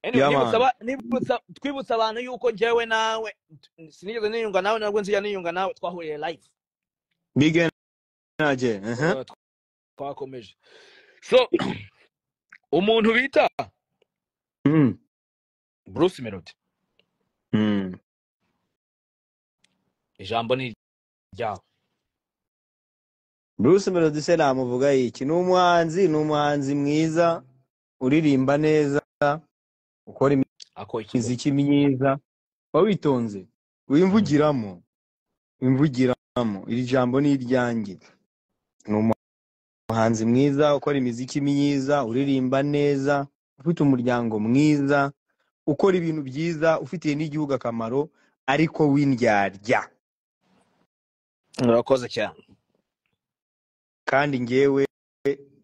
Anyway, Yeah, man. twibutsa abantu yuko njyewe nawe sinigeze niyunga nawe, nabwo nzijya niyunga nawe, twahuriye live. Big energy. Twakomeje. So umuntu bita Bruce Melody. Ijambo ni ryawe. Bruce Melody se namuvuga iki? Ni umuhanzi, ni umuhanzi mwiza, uririmba neza, ukora Ako iki? imiziki myiza, wawitonze, wimvugiramo, wimvugiramo, iri jambo ni iryanjye. Ni umuhanzi mwiza, ukora imiziki myiza, uririmba neza, ufite umuryango mwiza, ukora ibintu byiza, ufitiye n'igihugu akamaro, ariko w'indyarya. Murakoze cyane. Kandi njyewe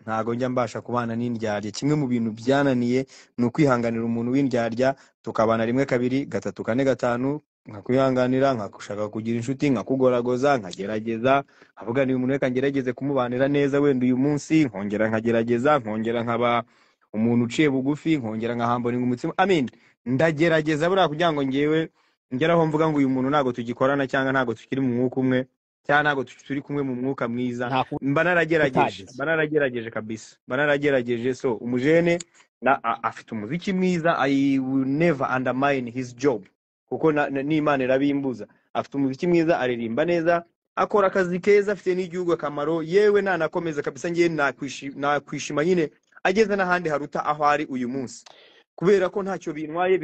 ntago njya mbasha kubana n'indyarya. Kimwe mu bintu byananiye ni ukwihanganira umuntu w'indyarya, tukabana rimwe, kabiri, gatatu, kane, gatanu, nkakwihanganira, nkagushaka kugira inshuti, nkakugoragoza, nkagerageza, nkavuga ni umuntu reka ngerageze kumubanira neza wenda uyu munsi, nkongera nkagerageza, nkongera nkaba umuntu uciye bugufi, nkongera nkahamboninga umutima. Ndagerageza buriya kugira ngo njyewe ngere aho mvuga ngo uyu muntu ntago tugikorana, cyangwa ntago tukiri mu mwuka umwe, cyangwa ntago turi kumwe mu mwuka mwiza. Nta kuba Mba naragerageje, utageze. mba naragerageje kabisa, mba naragerageje. So umujene afite umuziki mwiza, I will never undermine his job, kuko n'Imana irabimbuza. Afite umuziki mwiza, aririmba neza, akora akazi keza, afite n'igihugu akamaro. Yewe nanakomeza kabisa, ngiye nakwishima nyine ageze n'ahandi haruta aho ari uyu munsi, kubera ko ntacyo bintwaye,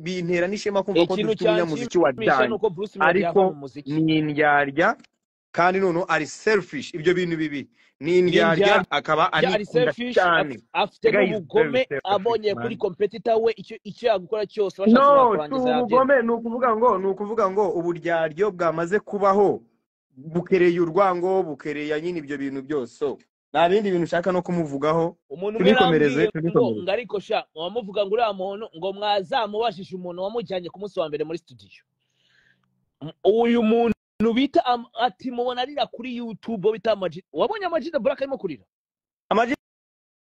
bintera n'ishema kumva ko Ikintu dufite umunyamuziki wa cyanshimisha dance, nuko Bruce Melody ariko yava mu muziki. ni indyarya, kandi noneho ari selfish. Ibyo bintu bibi ni Ni indyarya, indyarya, akaba ari anikunda selfish, cyane. afite The guy is very n'ubugome, selfish, abonye man. kuri competitor we icyo yagukora cyose bashatse No, bakurangiza si yabyemera. ubugome, ni ukuvuga ngo uburyaryo bwamaze kubaho, bukereye urwango, bukereye nyine ibyo bintu byose. So nta bindi bintu ushaka no kumuvugaho. Umuntu umwe Tubikomereze, yarambwiye ngo tubikomereze. ngo ariko sha, wamuvuga ngo uriya muntu ngo mwazamubajije umuntu wamujyanye ku munsi wa mbere muri studio. Uyu muntu bita ati mubona arira kuri YouTube bita Ama-G. Wabonye Ama-G The Black arimo kurira? Ama-G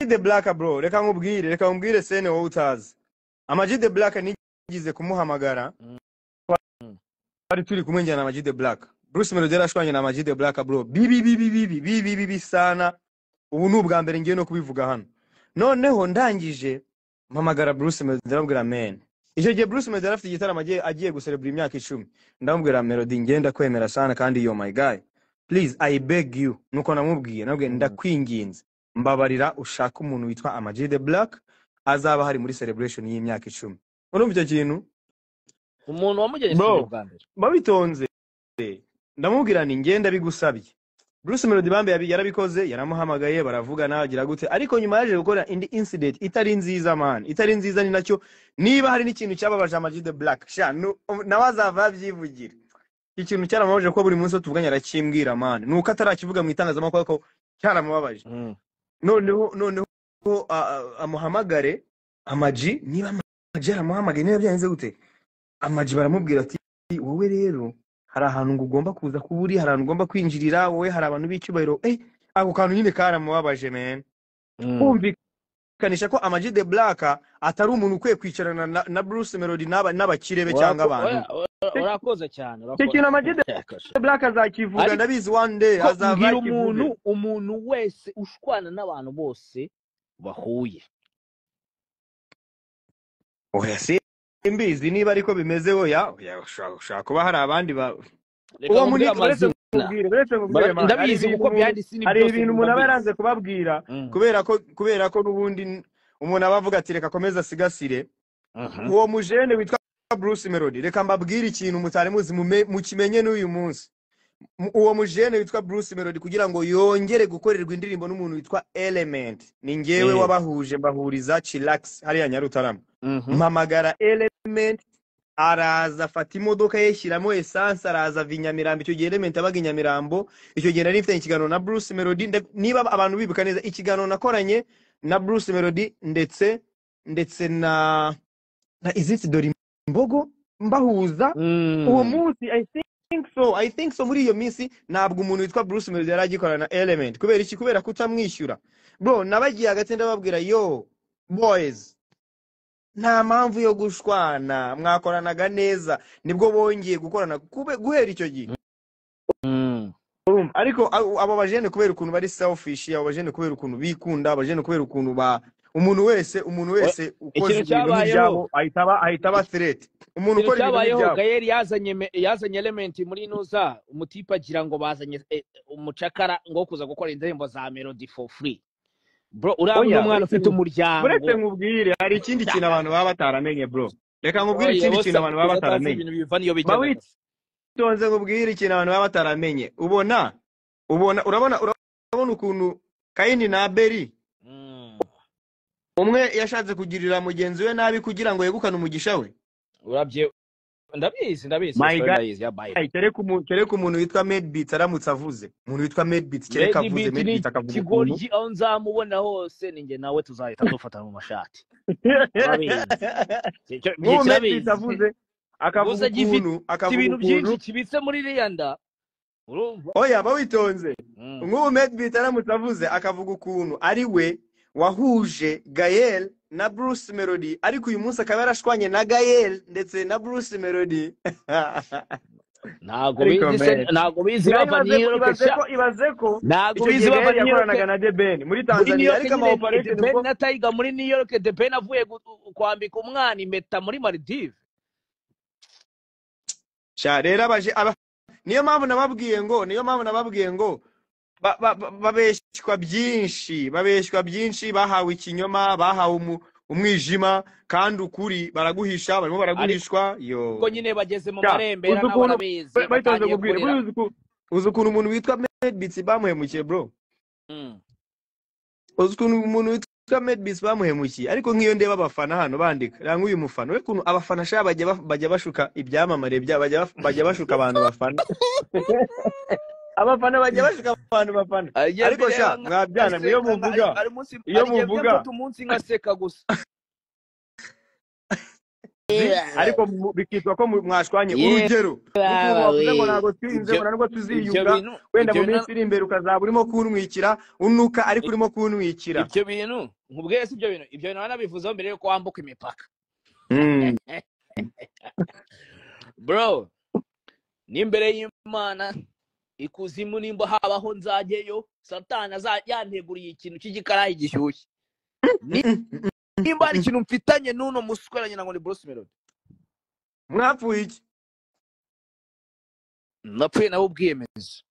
The Black bro, reka nkubwire sene wowe utazi. Ama-G The Black nigize kumuhamagara. Twari turi kumwe njyana na Ama-G The Black. Bruce Melody yarashwanye na Ama-G The Black bro. Bibi bibi bibi bibi bibi sana. Ubu ni ubwa mbere ngiye no kubivuga hano. Noneho ndangije mpamagara Bruce Melody, ndamubwira man. Icyo gihe Bruce Melody yari afite igitaramo agiye guserebura imyaka 10. Ndamubwira Melody, ngenda kwemera sana kandi yo my guy. Please I beg you. Nuko namubwiye, namubwiye ndakwinginze. Mbabarira ushaka umuntu witwa Ama-G The Black azaba hari muri celebration y'imyaka 10. Urumva icyo kintu? Umuntu wamujyanye Bro, studio bwa mbere. babitonze. Ndamubwira nti ngenda bigusabye. Bruce Melody bambe yarabikoze, yaramuhamagaye baravugana agira gute, ariko nyuma yaje gukora indi incident itari nziza man, itari nziza. Ni nacyo niba hari n'ikintu cyababaje Ama-G The Black, sha nawe azava abyivugira. Ikintu cyaramubabaje ko buri munsi tuvuganye arakimbwira man, nuko atarakivuga mu itangazamakuru ariko cyaramubabaje. Noneho amuhamagare Ama-G, niba Ama-G yaramuhamagaye niba byagenze gute, Ama-G baramubwira ati wowe rero hari ahantu ngo ugomba kuza kuba uri, hari ahantu ugomba kwinjirira, wowe hari abantu b'icyubahiro. Ako kantu nyine karamubabaje man. Kumvikanisha ko Ama-G The Black atari umuntu ukwiye kwicarana na Bruce Melody n'abakire be cyangwa abantu. Urakoze cyane. Icyo Urakoze. kintu Ama G The Black azakivuga. Ariko Ndabizi, one day azava mbwira akivuge. Umuntu wese ushwana n'abantu bose bahuye. Oya, simbizi niba ariko bimeze. Oya oya, ushobora kuba hari abandi ba Reka uwo nkubwire muni uretse amazina. nkubwire, uretse nkubwire, man, hari Ndabizi ibintu kuko umuntu byanditse ni hari byose ibintu umuntu aba ndabizi. yaranze kubabwira kubera ko n'ubundi umuntu aba avuga ati reka akomeze asigasire. Uwo mujene witwa Bruce Melody, reka mbabwire ikintu mutari muzi, mukimenye n'uyu munsi. Uwo mujene witwa Bruce Melody, kugira ngo yongere gukorerwa indirimbo n'umuntu witwa Element, ni njyewe wabahuje, mbahuriza Chillax hariya Nyarutarama. Mpamagara Element, araza, afata imodoka ye, shyiramo essence, araza ava i Nyamirambo. Icyo gihe Element abaga i Nyamirambo. Icyo gihe nari mfitanye ikiganiro na Bruce Melody. Niba abantu bibuka neza ikiganiro nakoranye na Bruce Melody ndetse na Iziti Dore Imbogo, mbahuza uwo munsi, I think so muri iyo minsi ntabwo umuntu witwa Bruce Melody yari agikorana na Element. Kubera iki? Kubera kutamwishyura, bro. Nabagiye hagati, ndababwira: "Yo boys, nta mpamvu yo gushwana, mwakoranaga neza." Nibwo bongeye gukorana guhera icyo gihe. Urumva? Ariko abo bajene, kubera ukuntu bari selfish, abo bajene kubera ukuntu bikunda, abajene kubera ukuntu ba umuntu wese ukoze Ikintu ibintu cyabayeho nk'ibyabo ahita aba threat. Umuntu ikintu ukora ibintu cyabayeho, nk'ibyabo. Gael yazanye Element muri nuza, umutipe agira ngo bazanye umucakara ngo kuza gukora indirimbo za Melody for free. Bro, uriya ni Oya, umwana uretse ufite umuryango. Uretse nkubwire, hari ikindi kintu abantu baba bataramenye, bro. Reka nkubwire Oya, ikindi bose kintu abantu baba atazi bataramenye. ibintu biva niyo bijya Ba neza. Witonze, nkubwire ikintu abantu baba bataramenye. Ubona urabona ukuntu Kayini na Abeli, umwe yashatse kugirira mugenzi we nabi kugira ngo yegukane umugisha we. Urabye, ndabizi, ndabizi. My Story guy, ndayizi ya Bible. kereka umuntu witwa Madebeats aramutse avuze, umuntu witwa Madebeats kereka Made avuze, Beat ni Madebeats akavuga ukuntu ikigoryi. Aho nzamubona hose, ni njye nawe tuzahita dufata mu mashati, urabizi. Nk'ubu Madebeats Kirabizi. avuze, akavuga Gusa gifite ukuntu, akavuga ibintu ukuntu byinshi kibitse muri iriya nda, urumva? Oya, ba witonze. Nk'ubu Madebeats aramutse avuze, akavuga ukuntu ari we wahuje Gael na Bruce Melody, ariko uyu munsi akaba yarashwanye na Gael ndetse na Bruce Melody. Ntabwo Ariko bizi se? man, Ntabwo bizi ngaho bava ibaze New ko York ibaze sha. ko ibaze ko Ntabwo icyo bizi gihe bava Gael New York yakoranaga na The Ben muri muri New Tanzania, York ariko ama nyine. The operation Ben ubwo na Tiger muri New York, The Ben avuye kwambika umwana impeta muri Maldives. Sha, rero abaje aba niyo mpamvu nababwiye ngo babeshywa byinshi, babeshywa byinshi, bahawe ikinyoma, bahawe umwijima, kandi ukuri baraguhisha, barimo Ariko baraguhishwa yo. nyine bageze mu Sha, marembera uzi nabo ukuntu barabizi, bayitonze batangiye kubwira kurira. Uzi ukuntu umuntu witwa Madebeats bamuhemukiye, bro? Uzi ukuntu umuntu witwa Madebeats bamuhemukiye? Ariko nk'iyo ndeba abafana hano bandika, reba nk'uyu mufana we, ukuntu abafana sha bajya bashuka ibyamamare bya bajya bashuka abantu bafana, abafana bajya bashuka abantu bafana. Agiye Ariko mbireba sha, mwabyana mwe, iyo ngaseka muvuga ari munsi iyo ari igihe muvuga mfata umunsi ngaseka gusa. Ariko bikitwa ko mwashwanye. Urugero nk'ukuntu wavuze ngo ntabwo twiyunze, Ibyo ngo ntabwo ibyo tuziyunga, bintu wenda ibyo mu bintu minsi iri imbere ukazaba urimo kuntwikira unuka, ariko urimo kuntwikira. Ibyo bintu nkubwiye si ibyo bintu wanabivuzeho mbere yuko wambuka imipaka. Bro, n'imbere y'Imana, ikuzimu nimba habaho nzajyeyo, Satani yanteguriye ikintu cy'igikarayi gishyushye. Nimba hari ikintu mfitanye n'uno muswera nyina ngo ni Bruce Melody. Mwapfuye iki? Napfuye nawe ubwiyemezi.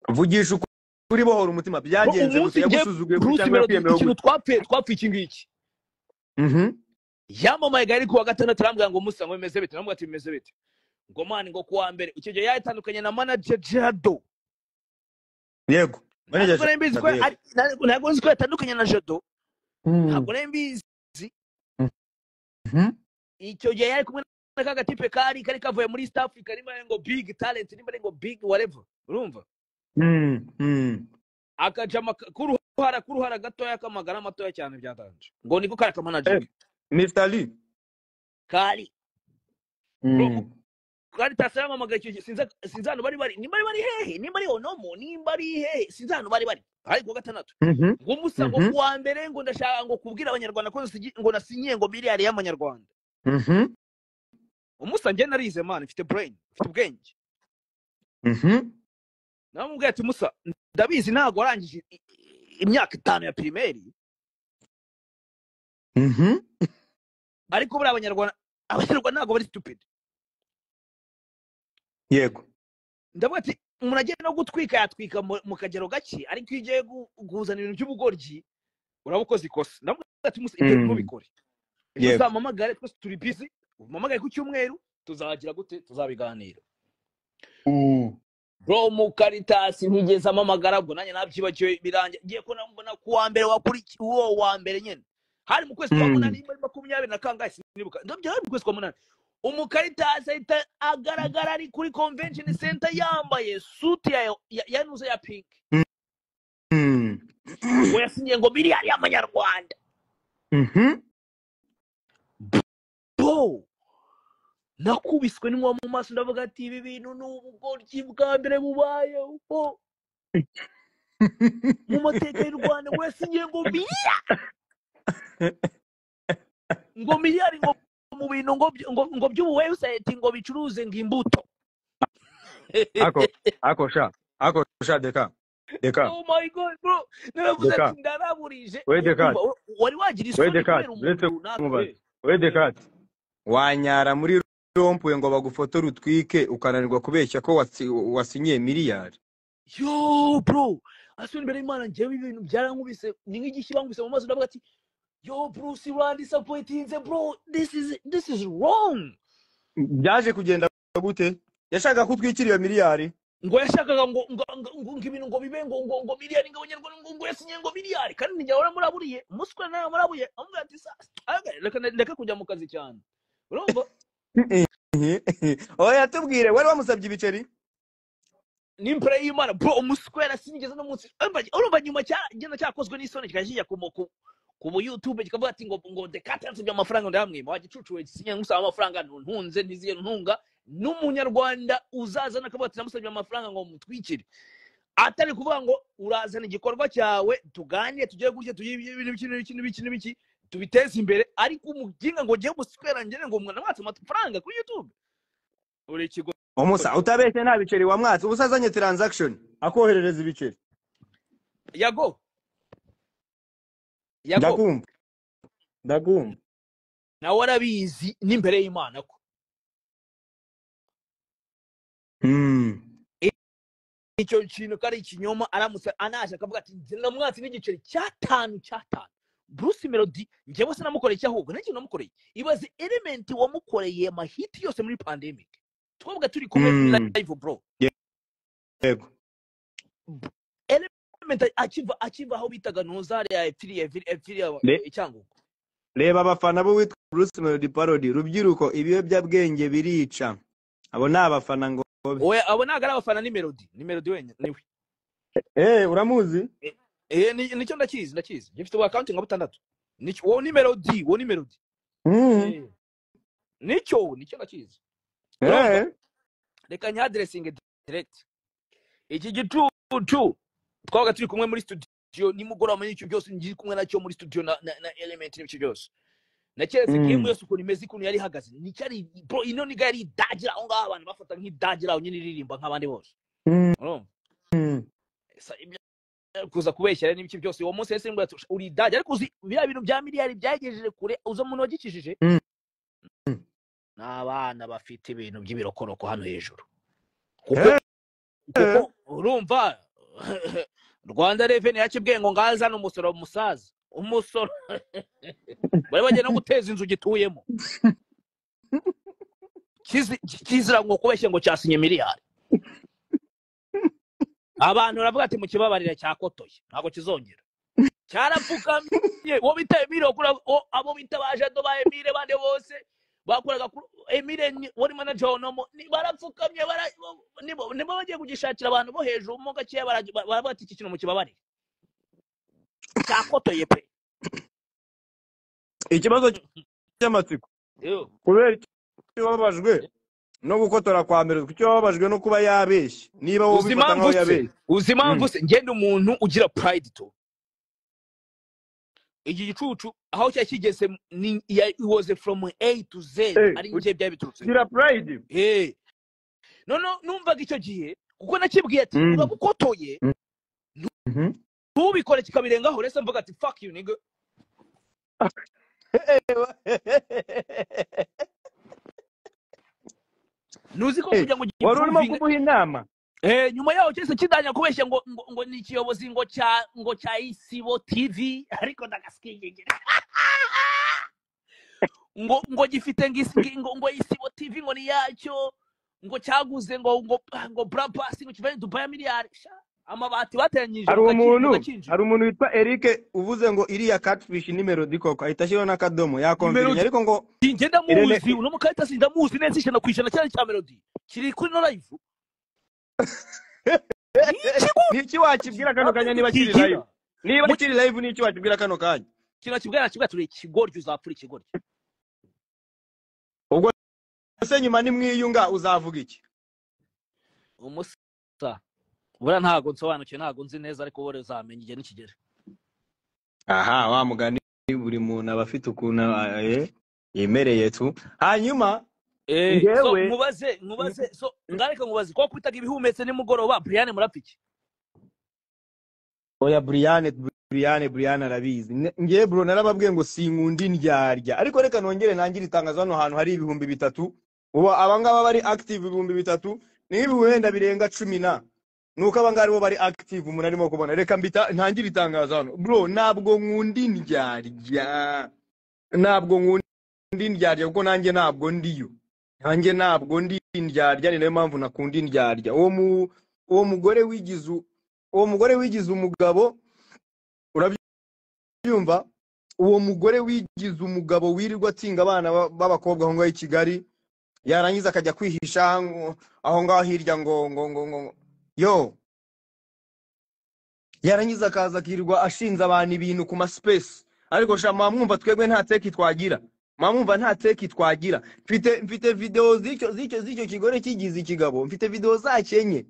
Vugisha ukuri, bohora umutima. Byagenze Umunsi gute? njye Yagusuzuguye gute Bruce cyangwa Melody yakwiyemeyeho ikintu gute? twapfuye iki ngiki. Yamamaye gari kuwa gatandatu, arambwira ngo: "Musa, ngo bimeze bite?" Namubwira ati: "Bimeze bite?" Ngo: "Man, ngo kuwa mbere." Icyo gihe yatandukanye na manager Jado. Ntabwo Manager nari mbizi ko Jado, yego. Ntabwo nzi ko yatandukanye na Jado. Ntabwo nari mbizi. Icyo gihe yari kumwe na ka gatipe kari kavuye muri East Africa, nimba ari ngo big talent, nimba ari ngo big whatever, urumva? Akajama k'uruhara gatoya, k'amagara matoya cyane, byatanje ngo niko kari akamanager. Mr. Lee. Kari kari tasa yamamagaye icyo gihe. Sinzi ahantu bari, nimba ari hehe, nimba ari onomo, nimba ari hehe, sinzi ahantu bari hari kuwa gatandatu. Ngo: "Musa," ngo, "kuwa mbere ngo ndashaka ngo kubwira Abanyarwanda ko ngo nasinyiye ngo miliyari y'amanyarwanda." Umusa njye narize man, mfite brain, mfite ubwenge. Namubwiye ati Musa, ndabizi ntabwo warangije imyaka 5 ya primaire. Ariko buriya abanyarwanda ntabwo bari stupid. Yego. Ndavuga ati umuntu agiye no gutwika yatwika mu kagero gake, ariko iyo ugiye kuzana ibintu by'ubugoryi urabukoze ikosa. Ndavuga ati Musa, ibyo ntubikore. Ejo uzampamagare, twese turi busy, umpamagare ku cyumweru, tuzagira gute, tuzabiganira. Bro, mu Caritas ntigeze amamagara, ubwo nanjye nabyibagiwe birangiye. Ngiye ko nambona ku wa mbere wakurikiye uwo wa mbere nyene. Hari mu kwezi kwa 8 muri 20 na kangahe sinibuka. Ndabyo hari mu kwezi kwa 8. Umukaritasi ahita agaragara ari kuri convention center yambaye suit ya nuza ya pink. Ngo yasinye ngo miliyari y'amanyarwanda. Bro, nakubiswe n'inkuba mu maso, ndavuga ati ibi bintu ni ubugoryi bwa mbere bubayeho mu mateka y'u Rwanda. Ngo yasinye ngo miliyari, ngo miliyari ngo mu bintu ngo by'ubu website ngo bicuruze ngo imbuto. Ako sha deka. Oh my god bro, naravuze ati ndaraburije. Wari wagira isoni kubera umuntu runaka. We Deka, wanyara muri rompuwe ngo bagufotore utwike ukananirwa kubeshya ko wasinyiye miliyari. Yo bro, asubira imbere y'Imana, njyewe ibintu byarankubise, ni nk'igishyi bankubise mu maso. Ndavuga ati yo Bruce urandisappointinze bro, this is wrong. Byaje kugenda gute? Yashakaga kutwikira iyo miliyari. Ngo yashakaga ngo ibintu ngo bibe ngo miliyari, ngo abanyarwanda ngo yasinye ngo miliyari, kandi njye ahora muraburiye umuswe nawe muraburiye, amubwira ati reka kujya mu kazi cyane. Urumva? Oya tubwire, wari wamusabye ibiceri? N'impre y'Imana bro, umuswe yasinigeze no munsi. Urumva nyuma cyagenda cyakozwe n'isoni kikajya ku YouTube kikavuga ati ngo Dekate yansabye amafaranga ndayamwima. Wagicucuwe sinye ngusaba amafaranga ntunze ntiziye ntunga n'umunyarwanda uzazana akavuga ati namusabye amafaranga ngo mutwikire. Atari kuvuga ngo urazana igikorwa cyawe tuganire tugiye gutya tugiye ibintu n'ibiki tubiteze imbere, ariko umuginga ngo ngiye guswera ngene ngo mwana mwatse amafaranga kuri YouTube. Uri ikigo Umusa utabeshye nta biceri wamwatse, ubusazanye transaction akoherereza ibiceri. Yago Ndakumva. Nawe arabizi n'imbere y'Imana ko icyo kintu kari ikinyoma. Aramutse anaje akavuga ati ndamwatse n'igiceri cyatanu. Bruce Melody njyewe sinamukoreye icyo, ahubwo n'ikintu namukoreye. Ibaze Element wamukoreye amahiti yose muri pandemic, twavuga turi kumwe live bro. Yego. Element akiva aho bitaga ntuzari ya epfiriye icyangugu. Reba abafana bo witwa Bruce Melody parody, rubyiruko ibiyobyabwenge birica. Abo ni abafana ngo oya, abo ntago ari abafana, ni Melody, ni Melody wenyine niwe. Uramuzi? Nicyo ndakizi. Ngifite ubu account nka 6. Nicyo wo ni Melody, wo ni Melody. Nicyo ndakizi. Reka nyaddressinge direct. Iki gicucu twabaga turi kumwe muri studio nimugoroba muri icyo byose, ngiye kumwe nacyo muri studio na Element n'ibyo byose. Nakeretse game yose ukuntu imeze, ukuntu yari ihagaze. Nicyari bro, ino niga yari idagira aho ngaho abantu bafata nk'idagira aho nyine iririmba nk'abandi bose. Urumva? Kuza kubeshya n'ibiki byose uwo munsi yese ngo uri idagira, ariko uzi biriya bintu bya miliyari byagejeje kure, uzo umuntu wagikishije n'abana bafite ibintu by'ibirokoroko hano hejuru. Kuko urumva Rwanda Revenue yakibwiye ngo ngazana umusoro musaza, umusoro bari bagiye no guteza inzu gituyemo. Kizira ngo kubeshye ngo cyasinye miliyari. Abantu baravuga ati mukibabarira cyakotoye, ntabwo kizongera. Cyarapfukamye uwo bita Emile, abo bita ba Jado ba Emile bande bose bakoraga Emile wari manager wa Nomo, barapfukamye nibo bagiye kugishakira abantu bo hejuru mo gakeya, baravuga ati iki kintu mukibabarire cyakotoye pe. Ikibazo cy'amatsiko kubera icyo babajwe no gukotora kwa mbere, kuko babajwe no kuba yabeshye. Niba wowe ubifata nkaho yabeshye, uzi impamvu se ngenda umuntu ugira pride to Iki gicucu aho cyari kigeze ni it was from A to Z, ari nje byari biturutse. Gira pride. No numvaga icyo gihe kuko nakibwiye ati urabukotoye ntubikore kikabirengaho, rese mvuga ati fuck you nigga. Nuzi ko kugira ngo wari urimo kumuha inama. Nyuma yaho cyese kidanya kubeshya ngo ngo ni ikiyobozi ngo cya Isibo TV, ariko ndagasikigegera ngo gifite ngo Isibo TV ngo ni yacyo, ngo cyaguze ngo Brabus ngo kivanye Dubai miliyari amabati bateranyije. Hari umuntu witwa Eric uvuze ngo iriya catfish ni Melody koko, ahita ashyiraho n'akadomo yakonfirmye, ariko ngo ngenda muzi uno mukarita sindamuzi neza 100% cyane cya Melody kiri kuri no live. Niki wakibwira kano kanya niba kiri live? Niba kiri live niki wakibwira kano kanya? Kinakibwira nakibwira turi ikigoryi, uzapfura ikigoryi. Ubwo se nyuma nimwiyunga uzavuga iki? Umusa bura ntago nsobanukiwe, ntago nzi neza, ariko bore uzamenya igihe nikigera. Aha wa mugani buri muntu aba afite ukuntu yemereye tu. Hanyuma so mubaze so ngareka mubaze ko kwitaga ibihumetse nimugoroba Brian murapiki? Oya Brian arabizi. Ngiye bro narababwiye ngo sinkunda indyarya, ariko reka nongere nangire itangazo hano hantu hari 3000. Ubu abangaba bari active 3000 ni wenda birenga 10 na nuko abangaba aribo bari active umuntu arimo kubona. Reka mbita ntangire itangazo hano bro, ntabwo nkunda indyarya, ntabwo nkunda indyarya kuko nanjye ntabwo ndiyo, nanjye ntabwo ndi indyarya, ni nayo mpamvu nakunda indyarya. Uwo mugore wigize umugabo, urabyumva, uwo mugore wigize umugabo wirirwa atsinga abana b'abakobwa aho ngaho i Kigali, yarangiza akajya kwihisha aho ngaho hirya ngo ngo ngo ngo yo, yarangiza akaza akirirwa ashinze abantu ibintu ku ma space. Ariko sha mwumva twebwe nta teki twagira, mwumva nta teki twagira. Mfite video z'icyo kigore kigize ikigabo, mfite video zakenye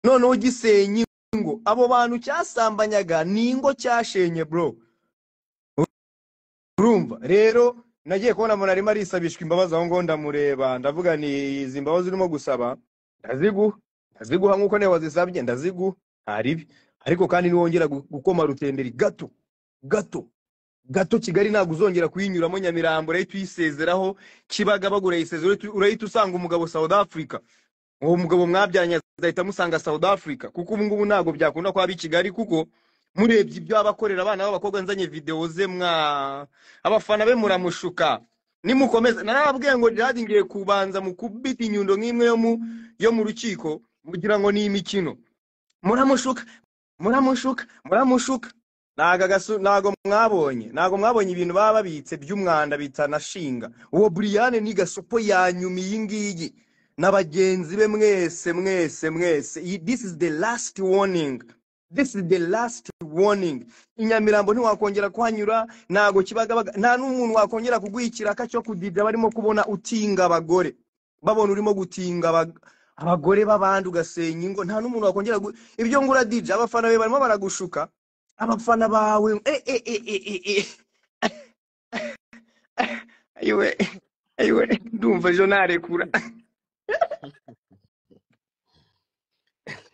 noneho gisenye ingo. Abo bantu cyasambanyaga ni ingo cyashenye bro, urumva. Rero nagiye kubona umuntu arimo arisabishwa imbabazi aho ngo ndamureba ndavuga ni izi mbabazi urimo gusaba ndaziguha nkuko nawe wazisabye, ndaziguha ntaribi, ariko kandi niwongera gukoma rutenderi gato gato gato Kigali ntabwo uzongera kuyinyuramo. Nyamirambo urahita uyisezeraho, Kibagabaga urayisezera, urahita usanga umugabo South Africa. Uwo mugabo mwabyanye azahita amusanga South Africa, kuko ubu ngubu ntabwo byakunda ko aba i Kigali, kuko murebye ibyo abakorera abana b'abakobwa. Nzanye video ze mwa abafana be muramushuka nimukomeza. Narababwiye ngo Jihad ngiye kubanza mukubita inyundo nk'imwe yo mu rukiko, mugira ngo ni imikino. Muramushuka muramushuka muramushuka. Ntago mwabonye ibintu baba babitse by'umwanda bitanashinga. Uwo Brian ni gasopo yanyuma iyi ngiyi n'abagenzi be mwese mwese mwese. This is the last warning. This is the last warning. Inyamirambo ntiwakongera kuhanyura, ntago Kibagabaga, nta n'umuntu wakongera kuguha ikiraka cyo kudida barimo kubona utinga abagore, babona urimo gutinga abagore b'abandi ugasenya ingo. Nta n'umuntu wakongera ibyo ngura DJ. Abafana be barimo baragushuka, abafana bawe ayiwe ayiwe, ndumva ejo narekura.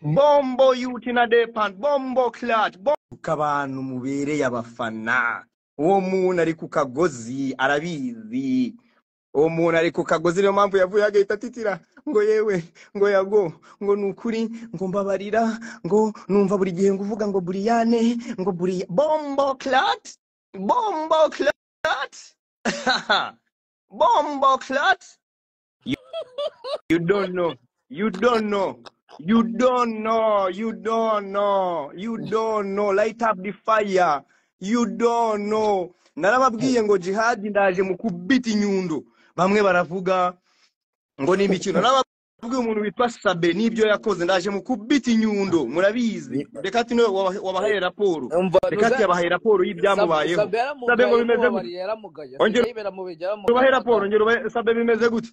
Bombo yutina depan bombo clat abantu mubereye abafana. Uwo muntu ari ku kagozi arabizi, uwo muntu ari ku kagozi, niyo mpamvu yavuye agahita atitira ngo yewe ngo yago ngo nukuri ngo mbabarira ngo numva buri gihe ngo uvuga ngo Brian ngo Brian bombo clat bombo clat bombo clat. You don't know, you don't know, you don't know, you don't know, you don't know. Light up the fire. You don't know. Narababwiye ngo Jihad ndaje mukubita inyundo, bamwe baravuga ngo ni imikino. Narababwiye umuntu witwa Sabe n'ibyo yakoze, ndaje mukubita inyundo, murabizi. Reka ati niwe wabahaye raporo, reka ati yabahaye raporo y'ibyamubayeho. Sabe ngo bimeze gute? Ongera ubahe raporo, ongera ubahe. Sabe bimeze gute?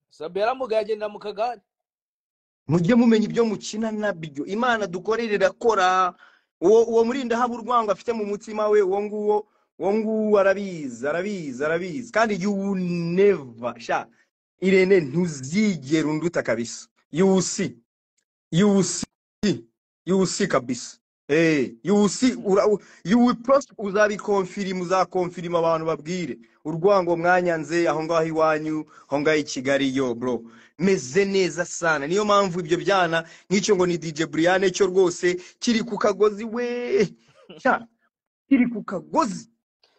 Sabe yaramugaye agenda mu kagare. Mujye mumenya ibyo mukina nabyo. Imana dukorera irakora. Uwo murinda haba urwango afite mu mutima we, uwo nguwo arabizi, arabizi, arabizi. Kandi you will never, sha Irene, ntuzigera unduta kabisa. You will see, you will see, you will see kabisa. You will see, you will prosper, uzabikonfirima, uzakonfirima abantu babwire urwango mwanyanze aho ngaho iwanyu, aho ngaho i Kigali. Yo bro, meze neza sana. Niyo mpamvu ibyo byana nk'icyo ngo ni DJ Brian cyo rwose kiri ku kagozi we, sha kiri ku kagozi,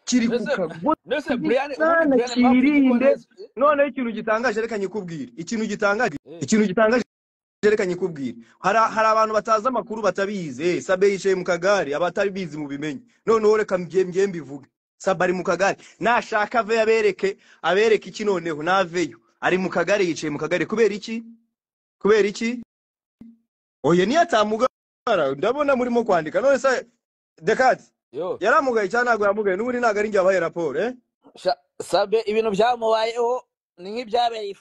kiri ku kagozi Mbese Brian, ubundi sana, Brian mpamvu iki ko kirinde. neza? Noneho ikintu gitangaje, reka nyikubwire ikintu gitangaje, ikintu gitangaje reka nyikubwire. Hari abantu batazi amakuru, batabizi. Sabe yicaye mu kagare, abatabizi mubimenye. Noneho reka mbye mbivuge. Sabe ari mu kagare, nashaka ave abereke iki. Noneho naveyo, ari mu kagare, yicaye mu kagare. Kubera iki? Kubera iki? Oye, niyo atamugara, ndabona murimo kwandika. None se Dekati yaramugaye cyangwa ntabwo yamugaye? N'ubundi ntabwo ari njye wabaye raporo. Sabe ibintu byamubayeho ni nk'ibyabaye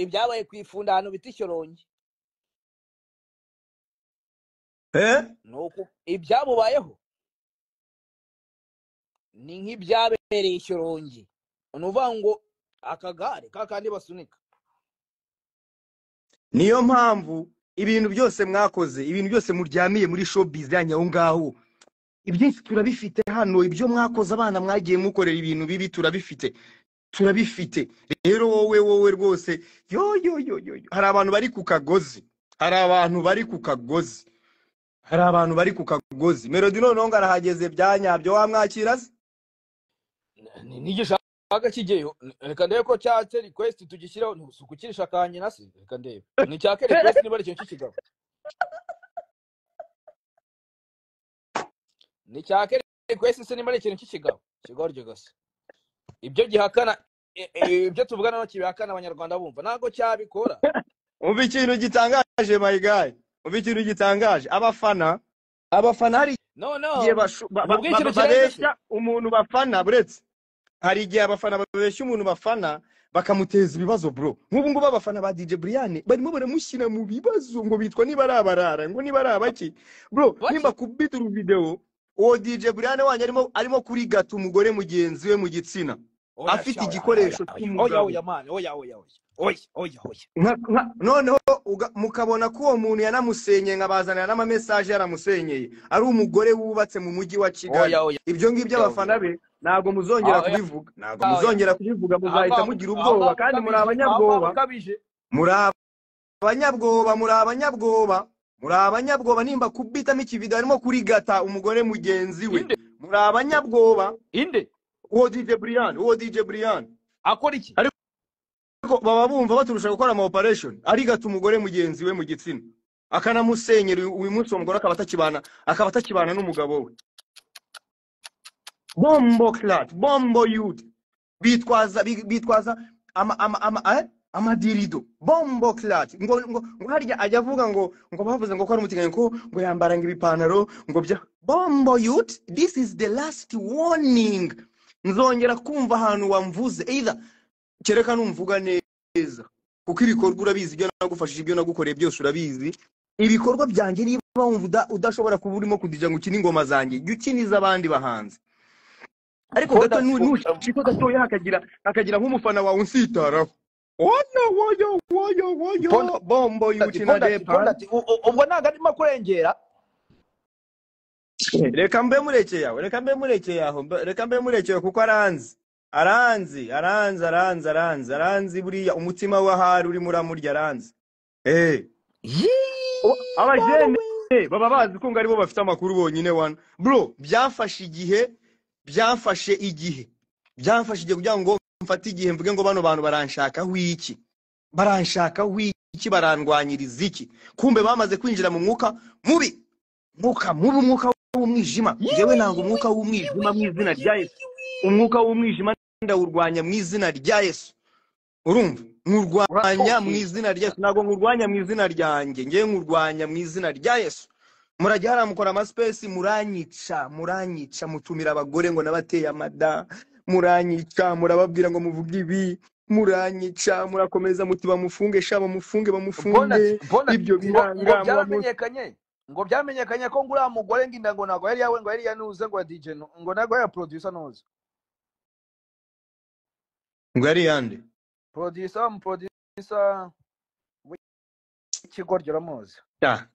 ibyabaye ku ifunda ahantu bita Ishyorongi. Nuko ibyamubayeho ni nk'ibyabereye Ishyorongi. Ni ukuvuga ngo akagare kakandi basunika. Niyo mpamvu ibintu byose mwakoze, ibintu byose muryamiye muri showbiz yanyu aho ngaho, ibyinshi turabifite hano. Ibyo mwakoze, abana mwagiye mukorera ibintu bibi, turabifite, turabifite. Rero wowe rwose, yo yo yo yo, hari abantu bari ku kagozi, hari abantu bari ku kagozi, hari abantu bari ku kagozi. Melody noneho ngo arahageze byanyabyo, wamwakira se? Nigishaka kigeyo, reka ndebe ko cyatse request tugishyiraho. Ntusukukirisha kanye na se, reka ndebe ni cyake request niba ari ikintu cy'ikigabo. Ni cyake request se niba ari ikintu cy'ikigabo kigoryo gose. Ibyo gihakana, ibyo tuvugana no kibihakana, abanyarwanda bumva ntago cyabikora. Umva ikintu gitangaje my guy, umva ikintu gitangaje. Abafana hari igihe babeshya umuntu bafana, buretse hari igihe abafana babeshya umuntu bafana bakamuteza ibibazo bro. Nk'ubu ngubu abafana ba DJ Brian barimo baramushyira mu bibazo ngo bitwa niba ari abarara, ngo niba ari abaki bro. Nimba kubita video uwo DJ Brian wanyu arimo kurigata umugore mugenzi we mu gitsina, afite igikoresho cy'umugabo. Oya man, oya oya oya oya oya. Noneho mukabona ko uwo muntu yanamusenyeye, nkabazanira n'ama message yaramusenyeye, ari umugore wubatse mu mujyi wa Kigali. Ibyo ngibyo abafana be ntabwo muzongera kubivuga, ntabwo muzongera kubivuga, muzahita mugira ubwoba. Kandi muri abanyabwoba, muri abanyabwoba, muri abanyabwoba, muri abanyabwoba. Nimba kubitamo ikivido arimo kurigata umugore mugenzi we, muri abanyabwoba. Inde uwo DJ Brian, uwo DJ Brian akora iki? Ariko baba bumva baturusha gukora ama operation. Arigata umugore mugenzi we mu gitsina akanamusenyera. Uyu munsi uwo mugore akaba atakibana n'umugabo we. Bombo clat, bombo youth, bitwaza amadirido. Bombo clat, ngo harya ajya avuga ngo bavuze ngo ko ari umutinganyi, ngo yambara ngo ibipantaro ngo bya bombo youth. This is the last warning. Nzongera kumva ahantu wamvuze, either kereka numvuga neza, kuko ibikorwa urabizi, ibyo nagufashije, ibyo nagukoreye byose urabizi. Ibikorwa byanjye niba wumva udashobora kuba urimo kudija ngo ukine ingoma zanjye, jya ukiniza abandi bahanzi. Ariko gato nushiko gatoya hakagira nk'umufana wawe unsitaraho. Woyo woyo woyo woyo bombo yutina depa. Ubwo ntago arimo kurengera. Reka mbe murekeye aho, reka mbe murekeye aho, reka mbe murekeye, kuko aranzi, aranzi, aranzi, aranzi, aranzi, aranzi. Buriya umutima we ahari urimo uramurya, aranzi. Abajene baba bazi ko ngo aribo bafite amakuru bonyine wana. Bro, byamfashe igihe, byamfashe igihe, byamfashe igihe kugira ngo mfate igihe mvuge ngo bano bantu baranshakaho iki, baranshakaho iki, barandwanyiriza iki. Kumbe bamaze kwinjira mu mwuka mubi, mwuka mubi, umwuka w'umwijima. Njyewe nanga umwuka w'umwijima mu izina rya Yesu. Umwuka w'umwijima ndawurwanya mu izina rya Yesu. Urumva? Nkurwanya mu izina rya Yesu, ntabwo nkurwanya mu izina ryanjye, ngewe nkurwanya mu izina rya Yesu. Murajya hariya mukora ama space, muranyica, muranyica, mutumira abagore ngo nabateye amada, muranyica, murababwira ngo muvuge ibi, muranyica, murakomeza muti bamufunge, sha bamufunge, bamufunge. Ibyo biranga byaramenyekanye. Ngo byamenyekanye ko nguriya mugore nginda ngo ntago yari yawe, ngo yari yanuze, ngo ya DJ ngo ntago yari ya producer nuze. Ngo yari yande? Producer, mu producer w'ikigoryi uramuzi. Ya.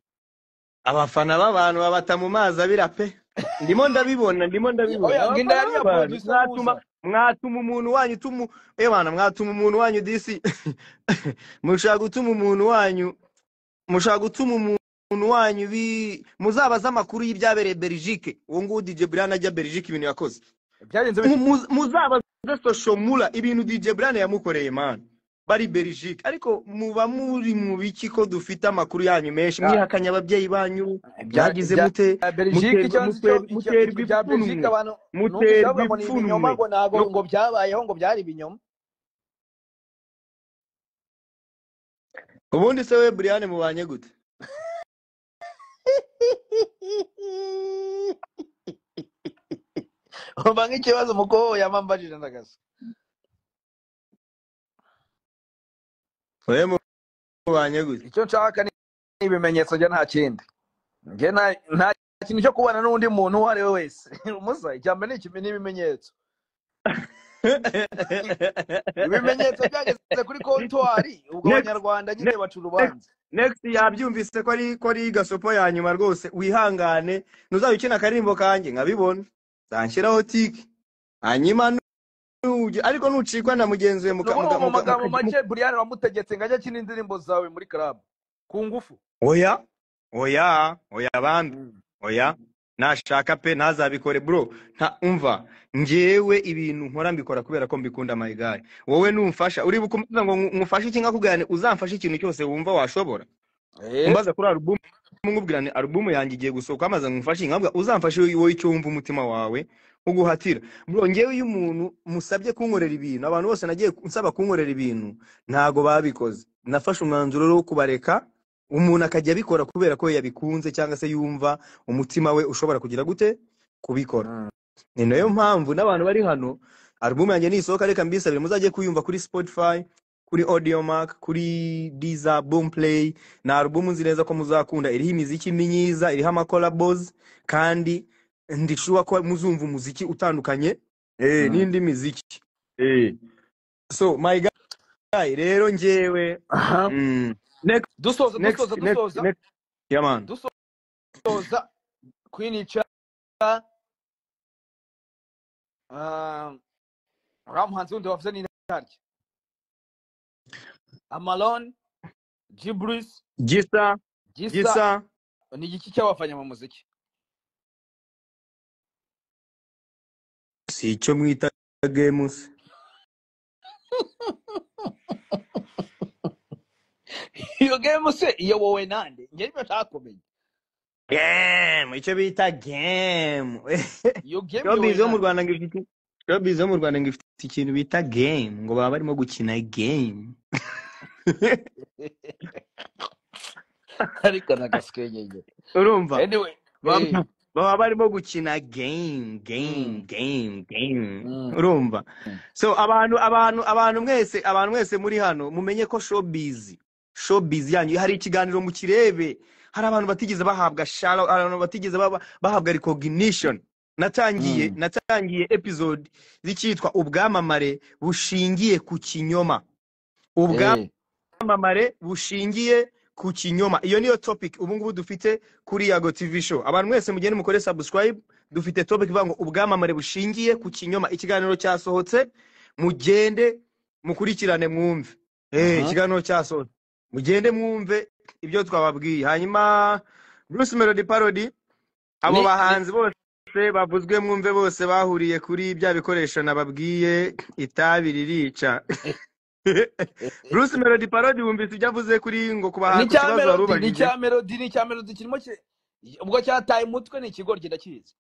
Abafana b'abantu babata mu mazi abira pe. Ndimo ndabibona, ndimo ndabibona. Oya, nginda Abafana yari ya b'abantu producer mwatuma nuza. mwatuma umuntu wanyu tumu ebana, mwatuma umuntu wanyu disi. Mushaka gutuma umuntu wanyu, mushaka gutuma umuntu wanyu bi muzabaza amakuru y'ibyabereye Belgique. Uwo nguwo DJ Brian ajya Belgique ibintu yakoze. Byagenze bite? Muzabaze social mula ibintu DJ Brian yamukoreye man. Bari Belgique. Ariko muba muri mu biki ko dufite amakuru yanyu menshi, mwihakanya ababyeyi banyu, mwagize mute, Belgique icyo nzi cyo muterwa bya Belgique ipfunwe, abantu numvise muterwa bavuga ngo ni ibinyoma, ipfunwe. ngo ntago ngo byabayeho, ngo byari ibinyoma. Ubundi se we Brian mubanye gute? Umva nk'ikibazo umukobwa yamambajije ndagasa. Oye, mubanye gute? Icyo nshaka ni ibimenyetso, njye nta kindi. Njye nta kintu cyo kubana n'undi muntu uwo ari we wese. Umusa, icya mbere ni ibimenyetso. Ibimenyetso byageze kuri kontwari, ubwo abanyarwanda nyine baca urubanza. Next yabyumvise ko ari gasopo ya nyuma rwose, wihangane ntuzaba ukina akaririmbo kanjye nkabibona, nzanshyiraho tiki hanyuma ariko nucikwa na mugenzi we Nubu mu magambo make Brian wamutegetse ngo ajye akina indirimbo zawe muri club ku ngufu. Oya oya oya bambi, oya nashaka pe ntazabikore bro. Nta umva ngewe ibintu nkora mbikora kubera ko mbikunda my guy. Wowe numfasha uri bukumva ngo ngufashe iki nkakugane, uzamfashe ikintu cyose wumva washobora. Umbaza kuri album nkubwira ni album yanjye igiye gusohoka, amaze ngufashe nkabwa uzamfashe wowe icyo wumva umutima wawe uguhatira. Bro ngewe iyo umuntu musabye kunkorera ibintu, abantu bose nagiye nsaba kunkorera ibintu ntago babikoze. Nafashe umwanzuro wo kubareka, umuntu akajya abikora kubera ko yabikunze cyangwa se yumva umutima we ushobora kugira gute kubikora. Ni nayo mpamvu n'abantu bari hano album yanjye nisohoka reka mbisabire muzajye kuyumva kuri Spotify, kuri Audiomack, kuri Deezer, Boomplay. Na album nzi neza ko muzakunda, iriho imiziki myiza, iriho ama collabos, kandi ndishuwa ko muzumva umuziki utandukanye n'indi miziki. So my guy rero ngewe next dusoza next dusoza next dusoza next yeah man dusoza Queen Cha uriya muhanzi wundi wavuze ni ntarya Amalon, Gibris, Gisa Gisa Gisa ni igiki cyabafanya mu muziki? Si icyo mwita games. Iyo game se iyobowe nande? Njye nibyo ntakumenya. Game, icyo bita game. Iyo game iyobowe Showbiz yo mu nande? Rwanda ngo ifite, showbiz yo mu Rwanda ngo ifite ikintu bita game, ngo baba barimo gukina game. Ariko nagasikegege. Urumva? Anyway, Baba barimo gukina game, game, game, game. Urumva? So abantu mwese muri hano mumenye ko showbiz yanyu hari ikiganiro mu kirebe, hari abantu batigeze bahabwa shout, hari abantu batigeze bahabwa recognition. Natangiye episode z'icyitwa ubwamamare bushingiye ku kinyoma. Ubwamamare bushingiye ku kinyoma. Iyo niyo topic ubu ngubu dufite kuri Yago TV show. Abantu mwese mugende mukore subscribe, dufite topic ivuga ngo ubwamamare bushingiye ku kinyoma. Ikiganiro cyasohotse, mugende mukurikirane mwumve. Ikiganiro cyasohotse, mugende mwumve ibyo twababwiye. Hanyuma Bruce Melody Parody, abo bahanzi bose bavuzwe mwumve bose bahuriye kuri bya bikoresho nababwiye, itabi ririca. Bruce Melody Parody wumvise ibyo avuze kuri ngo kubaha ku kibazo warubajije. Ni cya Melody kirimo ubwo cyataye umutwe ni ikigoryi ndakizi.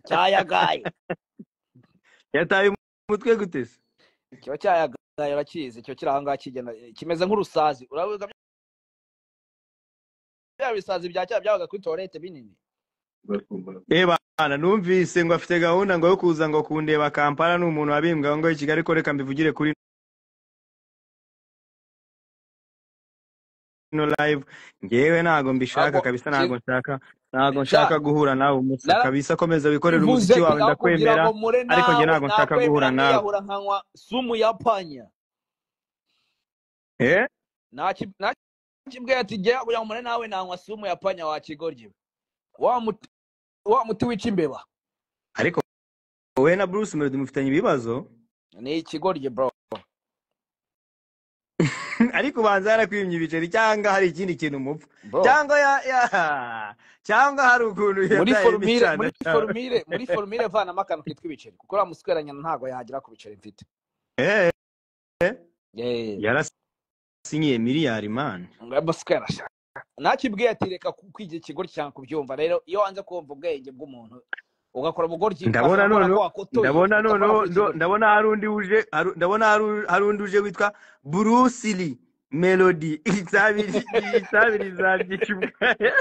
Cyayagaye. Yataye umutwe gute se? Icyo cyayagaye urakizi, icyo kiri aho ngaho kigenda kimeze nk'urusazi. Urabuza bya bisazi bya cya byabaga kuri toilette binini. Bana numvise ngo afite gahunda ngo yo kuza ngo kundeba Kampala, n'umuntu wabimbwa ngo i Kigali, ko reka mbivugire kuri ino live. Ngewe ntago mbishaka Ntabwo kabisa, ntago nshaka, ntago sha nshaka guhura nawe umusa kabisa. Komeza wikorere narabivuze umuziki wawe, aho kugira ndakwemera, ngo mure ariko njye nawe ntago nshaka guhura nakwemera nawe. nkiyahura nkanywa sumu ya panya. Eh? Nakibwiye ati jya kugira ngo mure nawe nanywa sumu ya panya wa kigoryi wa muti wa muti wica imbeba. Ariko wowe na Bruce Melody mufitanye ibibazo. Ni ikigoryi bro. Ariko ubanza yarakwimye ibiceri cyangwa hari ikindi kintu mupfa, Bro, cyangwa ya cyangwa hari ukuntu muri yataye forumire imicana muri cyawe. forumire muri forumire vanamo akantu kitwa ibiceri kuko uriya musweranya ntabwo yagera ku biceri mfite. Eh, Eh, yarasinyiye miliyari man. muswera sha nakibwiye ati reka kwiga ikigoryi cyane kubyumva. Rero iyo wanze kumva ubwenge bw'umuntu ugakora ubugoryi Ndabona ukabona ko noneho, wakotoye ndabona utakora noneho kuri ikigoryi. ndabona hari undi uje, ndabona hari undi uje witwa Bruce Lee Melody. Itabi rizabyica ubwayo.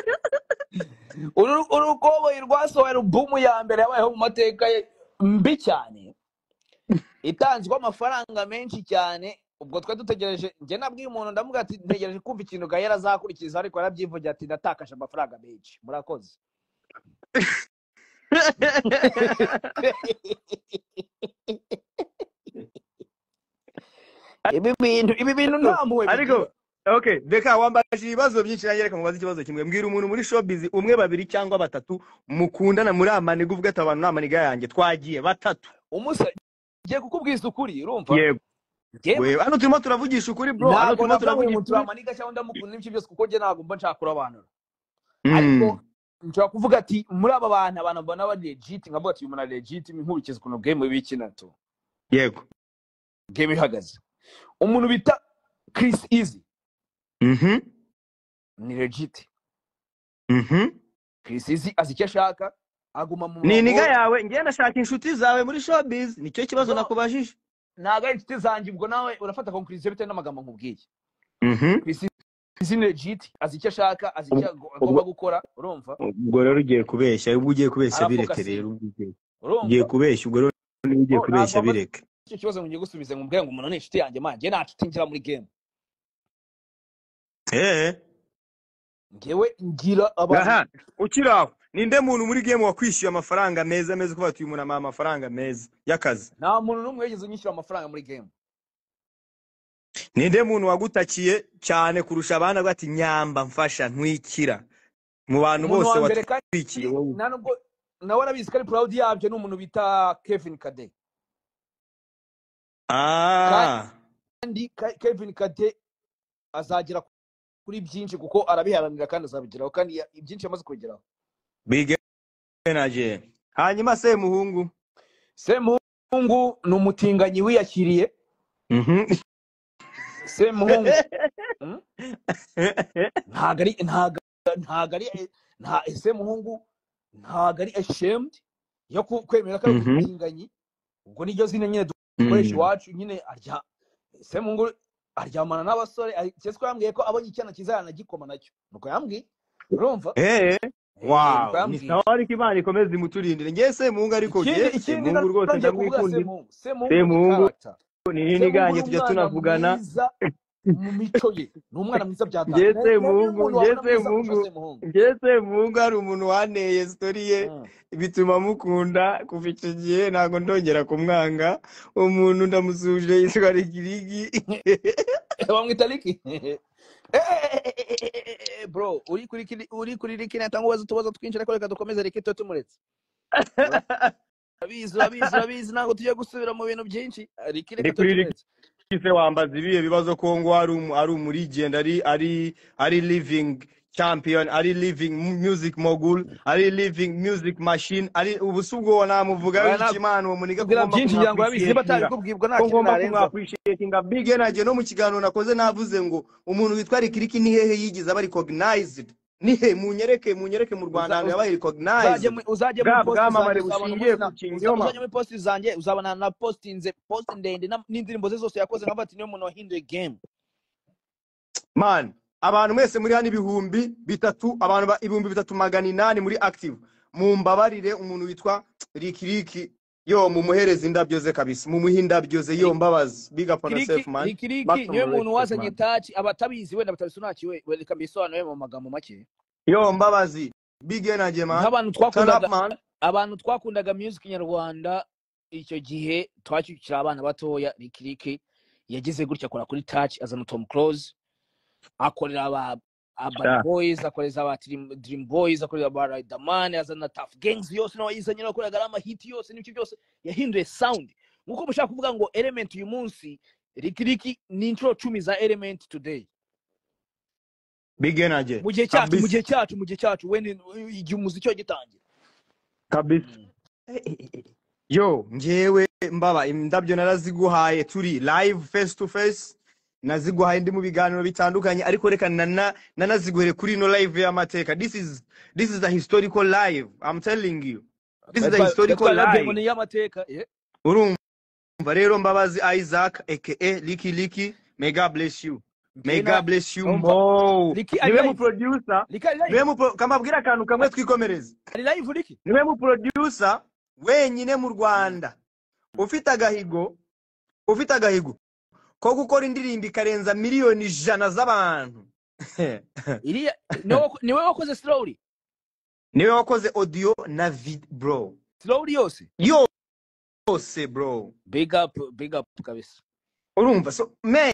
Urukoboyi rwasohoye alubumu ya mbere yabayeho mu mateka ye mbi cyane, itanzwe amafaranga menshi cyane. Ubwo twari dutegereje, njye nabwiye umuntu ndamubwira ati ntegereje kumva ikintu Gahera azakurikiza, ariko yarabyivugira ati natakaje amafaranga menshi, murakoze. Ibi bintu nta mpuhwe Ariko bigira. okay, reka wambaje ibibazo byinshi, nanjye reka mubaze ikibazo kimwe. Mbwira umuntu muri showbiz umwe, babiri cyangwa batatu mukundana muri amaniga, uvuga ati abantu ni amaniga yanjye, twagiye batatu. Umusa ngiye kukubwiza ukuri, urumva? Yego. Njye Wewe hano turimo turavugisha ukuri bro, hano ntabwo turimo navuga ngo uyu turavugisha muntu ukuri. turamaniga cyangwa ndamukunda n'ibyo byose, kuko njye ntabwo mba nshaka kurobanura. Ariko nshobora kuvuga ati muri aba bantu, abantu mbona bari legit, nkavuga ati uyu muntu ari legit, nkurikiza ukuntu game bikina tu. Yego. Game ihagaze. Umuntu bita Chris Easy ni legit. Chris Easy azi icyo ashaka, aguma mu Ni murongo niga we. yawe, ngiye ndashaka inshuti zawe muri showbiz, nicyo kibazo Bro, nakubajije. ntabwo ari inshuti zanjye, ubwo nawe urafata conclusion bitewe n'amagambo nkubwiye. Chris Easy ni legit, azi icyo ashaka, azi icyo agomba gukora, urumva? Ubwo rero ugiye kubeshya, ubwo ugiye kubeshya bireke Arafokasinga. rero, ubwo ugiye Urumva? kubeshya, ubwo rero niba ugiye Bro, ntabwo kubeshya wambaza bireke. icyo kibazo ngo ngiye gusubiza ngo mbwire ngo umuntu ni inshuti yanjye, man, njye nta nshuti ngira muri game. Eh. Njyewe ngira abantu. Aha, ukiri aho, ninde muntu muri game wakwishyuye amafaranga meza meza kuba ati uyu muntu amuha amafaranga meza y'akazi? Nta muntu n'umwe wigeze unyishyura amafaranga muri game. Ninde muntu wagutakiye cyane kurusha abandi avuga ati nyamba mfasha ntwikira mu bantu Umuntu bose wa mbere kandi watwikiye wowe? nta nubwo nawe arabizi ko ari proud yabyo, ni umuntu bita Kevin Kade. Kandi Kevin Kade azagera kuri byinshi kuko arabiharanira kandi azabigeraho, kandi ibyinshi yamaze kubigeraho. Big energy. Hanyuma Semuhungu. Semuhungu ni umutinganyi wiyakiriye. Semuhungu. Ntago ari, ntago, ntago ari, nta, Semuhungu ntago ari ashamed yo kwemera ko ari umutinganyi. Ubwo niryo zina nyine dukoresha iwacu nyine. Arya Semuhungu aryamana n'abasore, cyese ko yambwiye ko abonye icyana cyiza yanagikoma nacyo, nuko yambwiye, urumva? Wow, Nuko ni yambwiye. sawa, ariko Imana ikomeze imuturindire. Ngewe Semuhungu ariko Ikindi, ngewe ikindi Semuhungu rwose nongeye kuvuga ndamwikundira. Semuhungu. Semuhungu ni Semuhungu character. ni Semuhungu ninigange ni tujya umwana tunavugana. mwiza mu mico ye, ni umwana mwiza bya data. Ngewe Niwe Semuhungu, muntu ngewe wabona mwiza kurusha Semuhungu, Semuhungu. ngewe Semuhungu hari umuntu waneye story ye bituma mukunda kuva icyo gihe, ntabwo ndongera kumwanga. Umuntu ndamusuje yitwa Rigirigi. Bamwita Ricky. Bro, uri kuri Ricky natanga ubaza utubazo twinshi, ariko reka dukomeze Ricky tuba tumuretse. Urabizi, urabizi, urabizi, ntabwo tugiye gusubira mu bintu byinshi. Ricky Ni reka kuri tuba Ricky tumuretse. se wambaza ibihe bibazo ko ngo ari umurigend, ari living champion, ari living music mogul, ari living music machine, ari ubu si ubwo namuvuga Oya, w'iki Imana uwo muniga ko nakubwira ngomba byinshi ngira ngo urabizi, niba kumwappreciatinga. atabikubwiye ubwo nta Ko kintu ngomba narenzaho. kumwappreciatinga big energy. No mu kiganiro nakoze navuze ngo umuntu witwa Ricky Ricky ni hehe yigize aba recognized? Ni he? Munyereke, munyereke mu Rwanda ahantu yabaye recognized. Uzajye muri Bwa post bwamamare zanjye uzabona bushingiye umunsi ku kinyoma. uzajye muri post zanjye uzabona na postinze post ndende n'indirimbo ze zose yakoze, nkavuga ati niyo muntu wahinduye game. Man, abantu mwese muri hano 3000, abantu 3800 muri active, mumbabarire umuntu witwa Ricky Ricky Yo, mumuhereze indabyo ze kabisa, mumuhe indabyo ze. Yo Mbabazi, big up on yourself man. Rikiriki niwe muntu wazanye touch, abatabizi wenda batabisonakiwe, reka mbisobanure mu magambo make. Yo Mbabazi, big energy man. Abantu twakundaga music nyarwanda icyo gihe twakikira abana batoya. Rikiriki yagize gutya akora kuri touch, azana Tom Close, akorera aba Urban Boys, akoreza aba Dream Boys, akorera aba Riderman, azana Tough Gangs yose nawe yizanye, akorera ama hit yose n'ibyo byose, yahinduye sound. Nkuko mushaka kuvuga ngo Element uyu munsi, Rikiriki ni intro 10 za Element today. Big energy. Mu gihe cyacu when igihe umuziki wagitangira. Kabisa. Yo, njewe Mbaba indabyo naraziguhaye turi live face to face. Naziguhaye ndi mu biganiro bitandukanye, ariko reka nanaziguhere kuri no live y'amateka. This is a historical live, I'm telling you. This is a historical live y'amateka. Urumva rero Mbabazi Isaac aka Licky Licky, may God bless you. May God bless you more. Niwe mu producer, niwe mu kamabwira akantu kamwe twikomereze. Ari live Licky. Niwe mu producer wenyine mu Rwanda ufite agahigo ko gukora indirimbo ikarenza miliyoni 100 z'abantu. Iriya niwe wakoze slowly. Niwe wakoze audio na vid bro. Slowly yose. Yose bro. Big up kabisa. Urumva so man,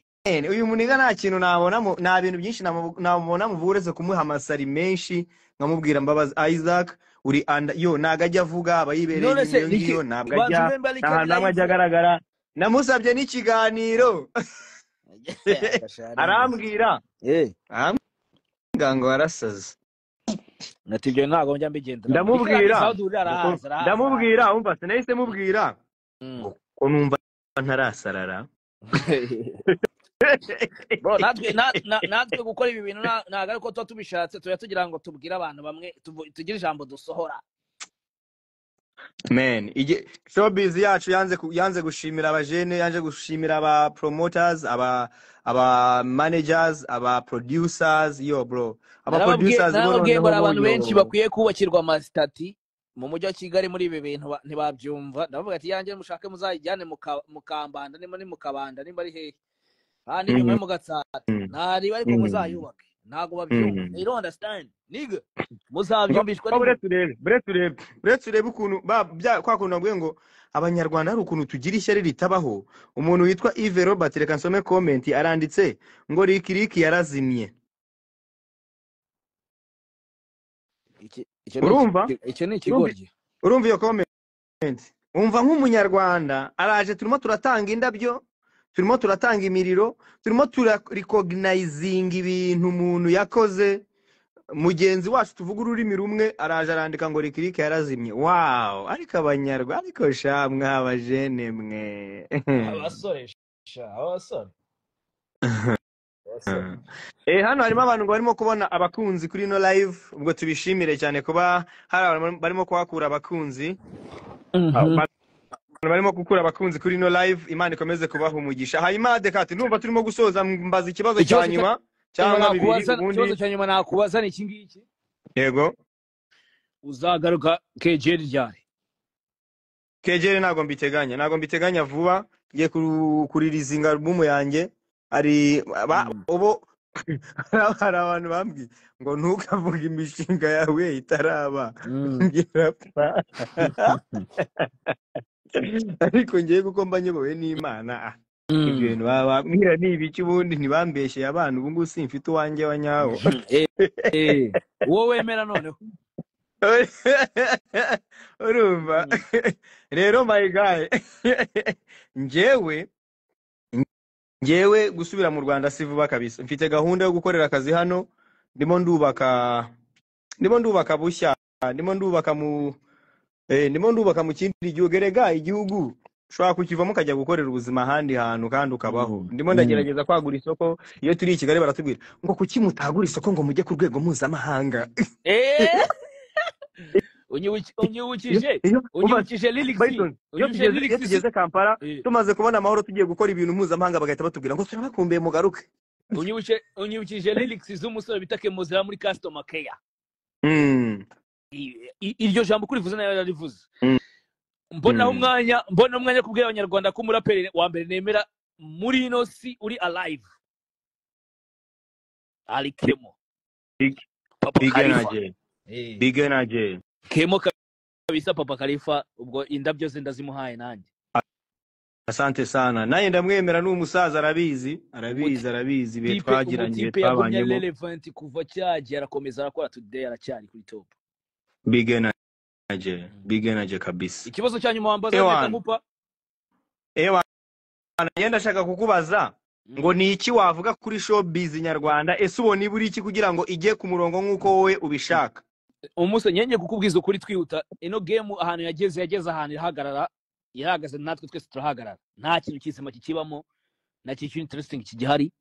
uyu muniga nta kintu nabona, nta bintu byinshi nabona muvureze kumuha amasari menshi nkamubwira Mbabazi Isaac uri anda yo ntago ajya avuga abayibereye iyo ngiyo, ntabwo ajya nta ajya agaragara. Namusabye n'ikiganiro arambwira ngo arasaze. Natibyo ntago njya mbigendera. Ndamubwira umva sinahise mubwira ko numva ntarasarara. Bro, natwe gukora ibi bintu ntago ariko tuba tubishatse, tuba tugira ngo tubwire abantu bamwe tugire ijambo dusohora. Man, showbiz yacu yanze gushimira abajene, yanze gushimira aba promoters, aba managers, aba producers. Yo bro, aba producers bo abantu benshi bakwiye kubakirwa amastati mu mujyi wa Kigali muri ibi bintu ntibabyumva. Ndavuga ati yanjye mushake muzayijyane mu Kambanda, nimba ni mu Kabanda, nimba ari hehe kandi nyuma mu Gatsata ntari ariko muzayubake. Ntago babyumva. They don't understand nigga. Muzabyumvishwa. Buretse urebe ukuntu kwa kuntu nabwiye ngo abanyarwanda hari ukuntu tugira ishyari ritabaho. Umuntu witwa Yves Robert, reka nsome comment, aranditse ngo Licky yarazimye. Urumva icyo ni ikigoryi. Urumva iyo comment, umva nk'umunyarwanda araje, turimo turatanga indabyo, turimo turatanga imiriro, turimo turarecognizinga ibintu umuntu yakoze. Mugenzi wacu tuvuga ururimi rumwe araje arandika ngo Licky yarazimye. Wow, ariko abanyarwanda, ariko sha mwabajene mwe. Abasore sha, abasore. Hano harimo abantu ngo barimo kubona abakunzi kuri no live, ubwo tubishimire cyane kuba hari abantu barimo kuhakura abakunzi. Barimo gukura abakunzi kuri no live, Imana ikomeze kubaha umugisha. Hanyuma Dekati, ndumva turimo gusoza, mbaza ikibazo cya nyuma cyangwa bibiri ubundi. Ikibazo cya nyuma nakubaza ni iki ngiki. Yego. Uzagaruka KGL ryari? KGL ntago mbiteganya vuba. Ngiye kuririzinga album yanjye. Ari ubo hari abantu bambwiye ngo ntukavuge imishinga yawe itaraba. Ngira ariko ngiye kuko mba nyobowe n'Imana. Ibyo bintu bambwira ni ibiki ubundi ntibambeshye abantu, ubu ngubu simfite uwanjye wa nyawo. Wowe wemera noneho. Urumva rero my guy, njyewe gusubira mu Rwanda si vuba kabisa. Mfite gahunda yo gukorera akazi hano, ndimo ndubaka bushya, ndimo ndubaka mu kindi gihugu. Erega igihugu ushobora kukivamo ukajya gukorera ubuzima ahandi hantu kandi ukabaho. Ndimo ndagerageza kwagura isoko. Iyo turi i Kigali baratubwira ngo kuki mutagura isoko ngo mujye ku rwego mpuzamahanga. Unyibukije lyrics. Iyo tugeze Kampala tumaze kubona amahoro tugiye gukora ibintu mpuzamahanga bagahita batubwira ngo turabakumbuye mugaruke. Unyibukije lyrics z'umusore bita Kemozera muri customer care. Iryo jambo kurivuze nayo yarivuze. Mbonaho umwanya, mbona umwanya wo kubwira Abanyarwanda ko umuraperi wa mbere nemera muri ino si uri alive ari Kemo. Big, Papa big Khalifa. energy. Big energy. Kemo kabisa, Papa Khalifa, ubwo indabyo ze ndazimuhaye nanjye. Asante sana. Naye ndamwemera, ni umusaza, arabizi, arabizi, arabizi ibihe Umutipe twagiranye, ibihe umutipe yagumye twabanyemo. relevant kuva cyagiye, arakomeza arakora, today aracyari kuri top. Big energy, big energy kabisa. Ikibazo cya nyuma wambaza, reka Ewan, nkupa. ewan, njye ndashaka kukubaza ngo ni iki wavuga kuri showbiz nyarwanda? Ese ubona ibura iki kugira ngo ijye ku murongo nk'uko wowe ubishaka? Umunsi nyenye kukubwiza ukuri, twihuta, ino game ahantu yageze ahantu irahagarara, yarahagaze, natwe twese turahagarara. Nta kintu kizima kikibamo, nta kintu interesting kigihari.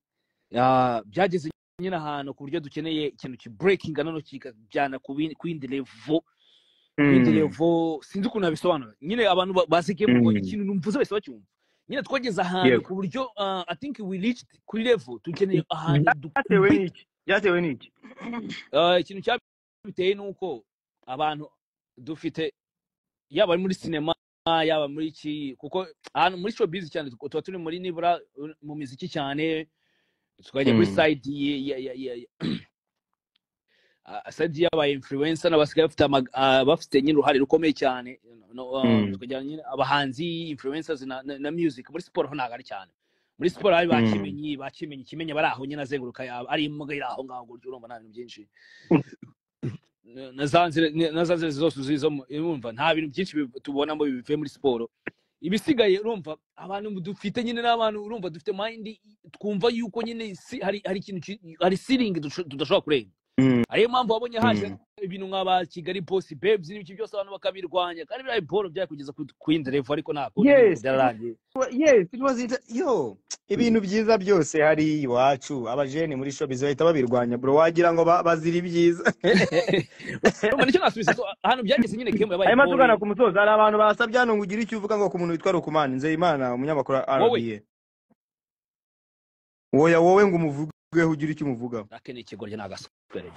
Byageze nyine ahantu ku buryo dukeneye ikintu ki breaking noneho kikajyana ku yindi level, ku yindi level. Sinzi ukuntu nabisobanura nyine, abantu bazi game ngo ikintu numvuze bahise bacyumva nyine. Twageze ahantu ku buryo I think we reached kuri level dukeneye ahantu Byatewe dukubita. n'iki? Byatewe n'iki? Ikintu cyabiteye ni uko abantu dufite, yaba ari muri sinema, yaba muri iki, kuko ahantu muri showbiz cyane tuba turi muri nibura mu miziki cyane, tukajya muri side side y'aba influencer n'abasigaye bafite bafite nyine uruhare rukomeye cyane, no, tukajya nyine abahanzi, influencers na music. Muri siporo ho ntabwo ari cyane. Muri siporo hari ba Kimenyi, ba Kimenyi, Kimenyi bari aho nyine azenguruka, ari imbwa iri aho ngaho gutyo, urumva nta bintu byinshi na za nzira zose uzizo, urumva nta bintu byinshi tubonamo bivuye muri siporo. Ibisigaye urumva abantu dufite nyine n'abantu, urumva dufite mind twumva yuko nyine hari ikintu hari ceiling tudashobora kurenga. Ariyo mpamvu wabonye haje ibintu nka ba Kigali Boss Babes n'ibiki byose, abantu bakabirwanya, kandi biriya boro byari kugeza ku yindi level, ariko nta kundi nyine, byararangiye. Yes, it was it. Yo, ibintu byiza byose hari iwacu, abajene muri showbiz bahita babirwanya, bro, wagira ngo bazira ibyiza. Urumva nicyo nasubiza. So, ahantu byageze nyine, game yabaye Hanyuma tugana boring. ku musozo, hari abantu basabye hano ngo ugire icyo uvuga ngo ku muntu witwa Rukumani Nzeyimana, umunyamakuru wa Wowe. RBA. Woya, wowe ngo umuvugeho, ugire icyo umuvugaho. Ake ni ikigoryi, ni agaswere.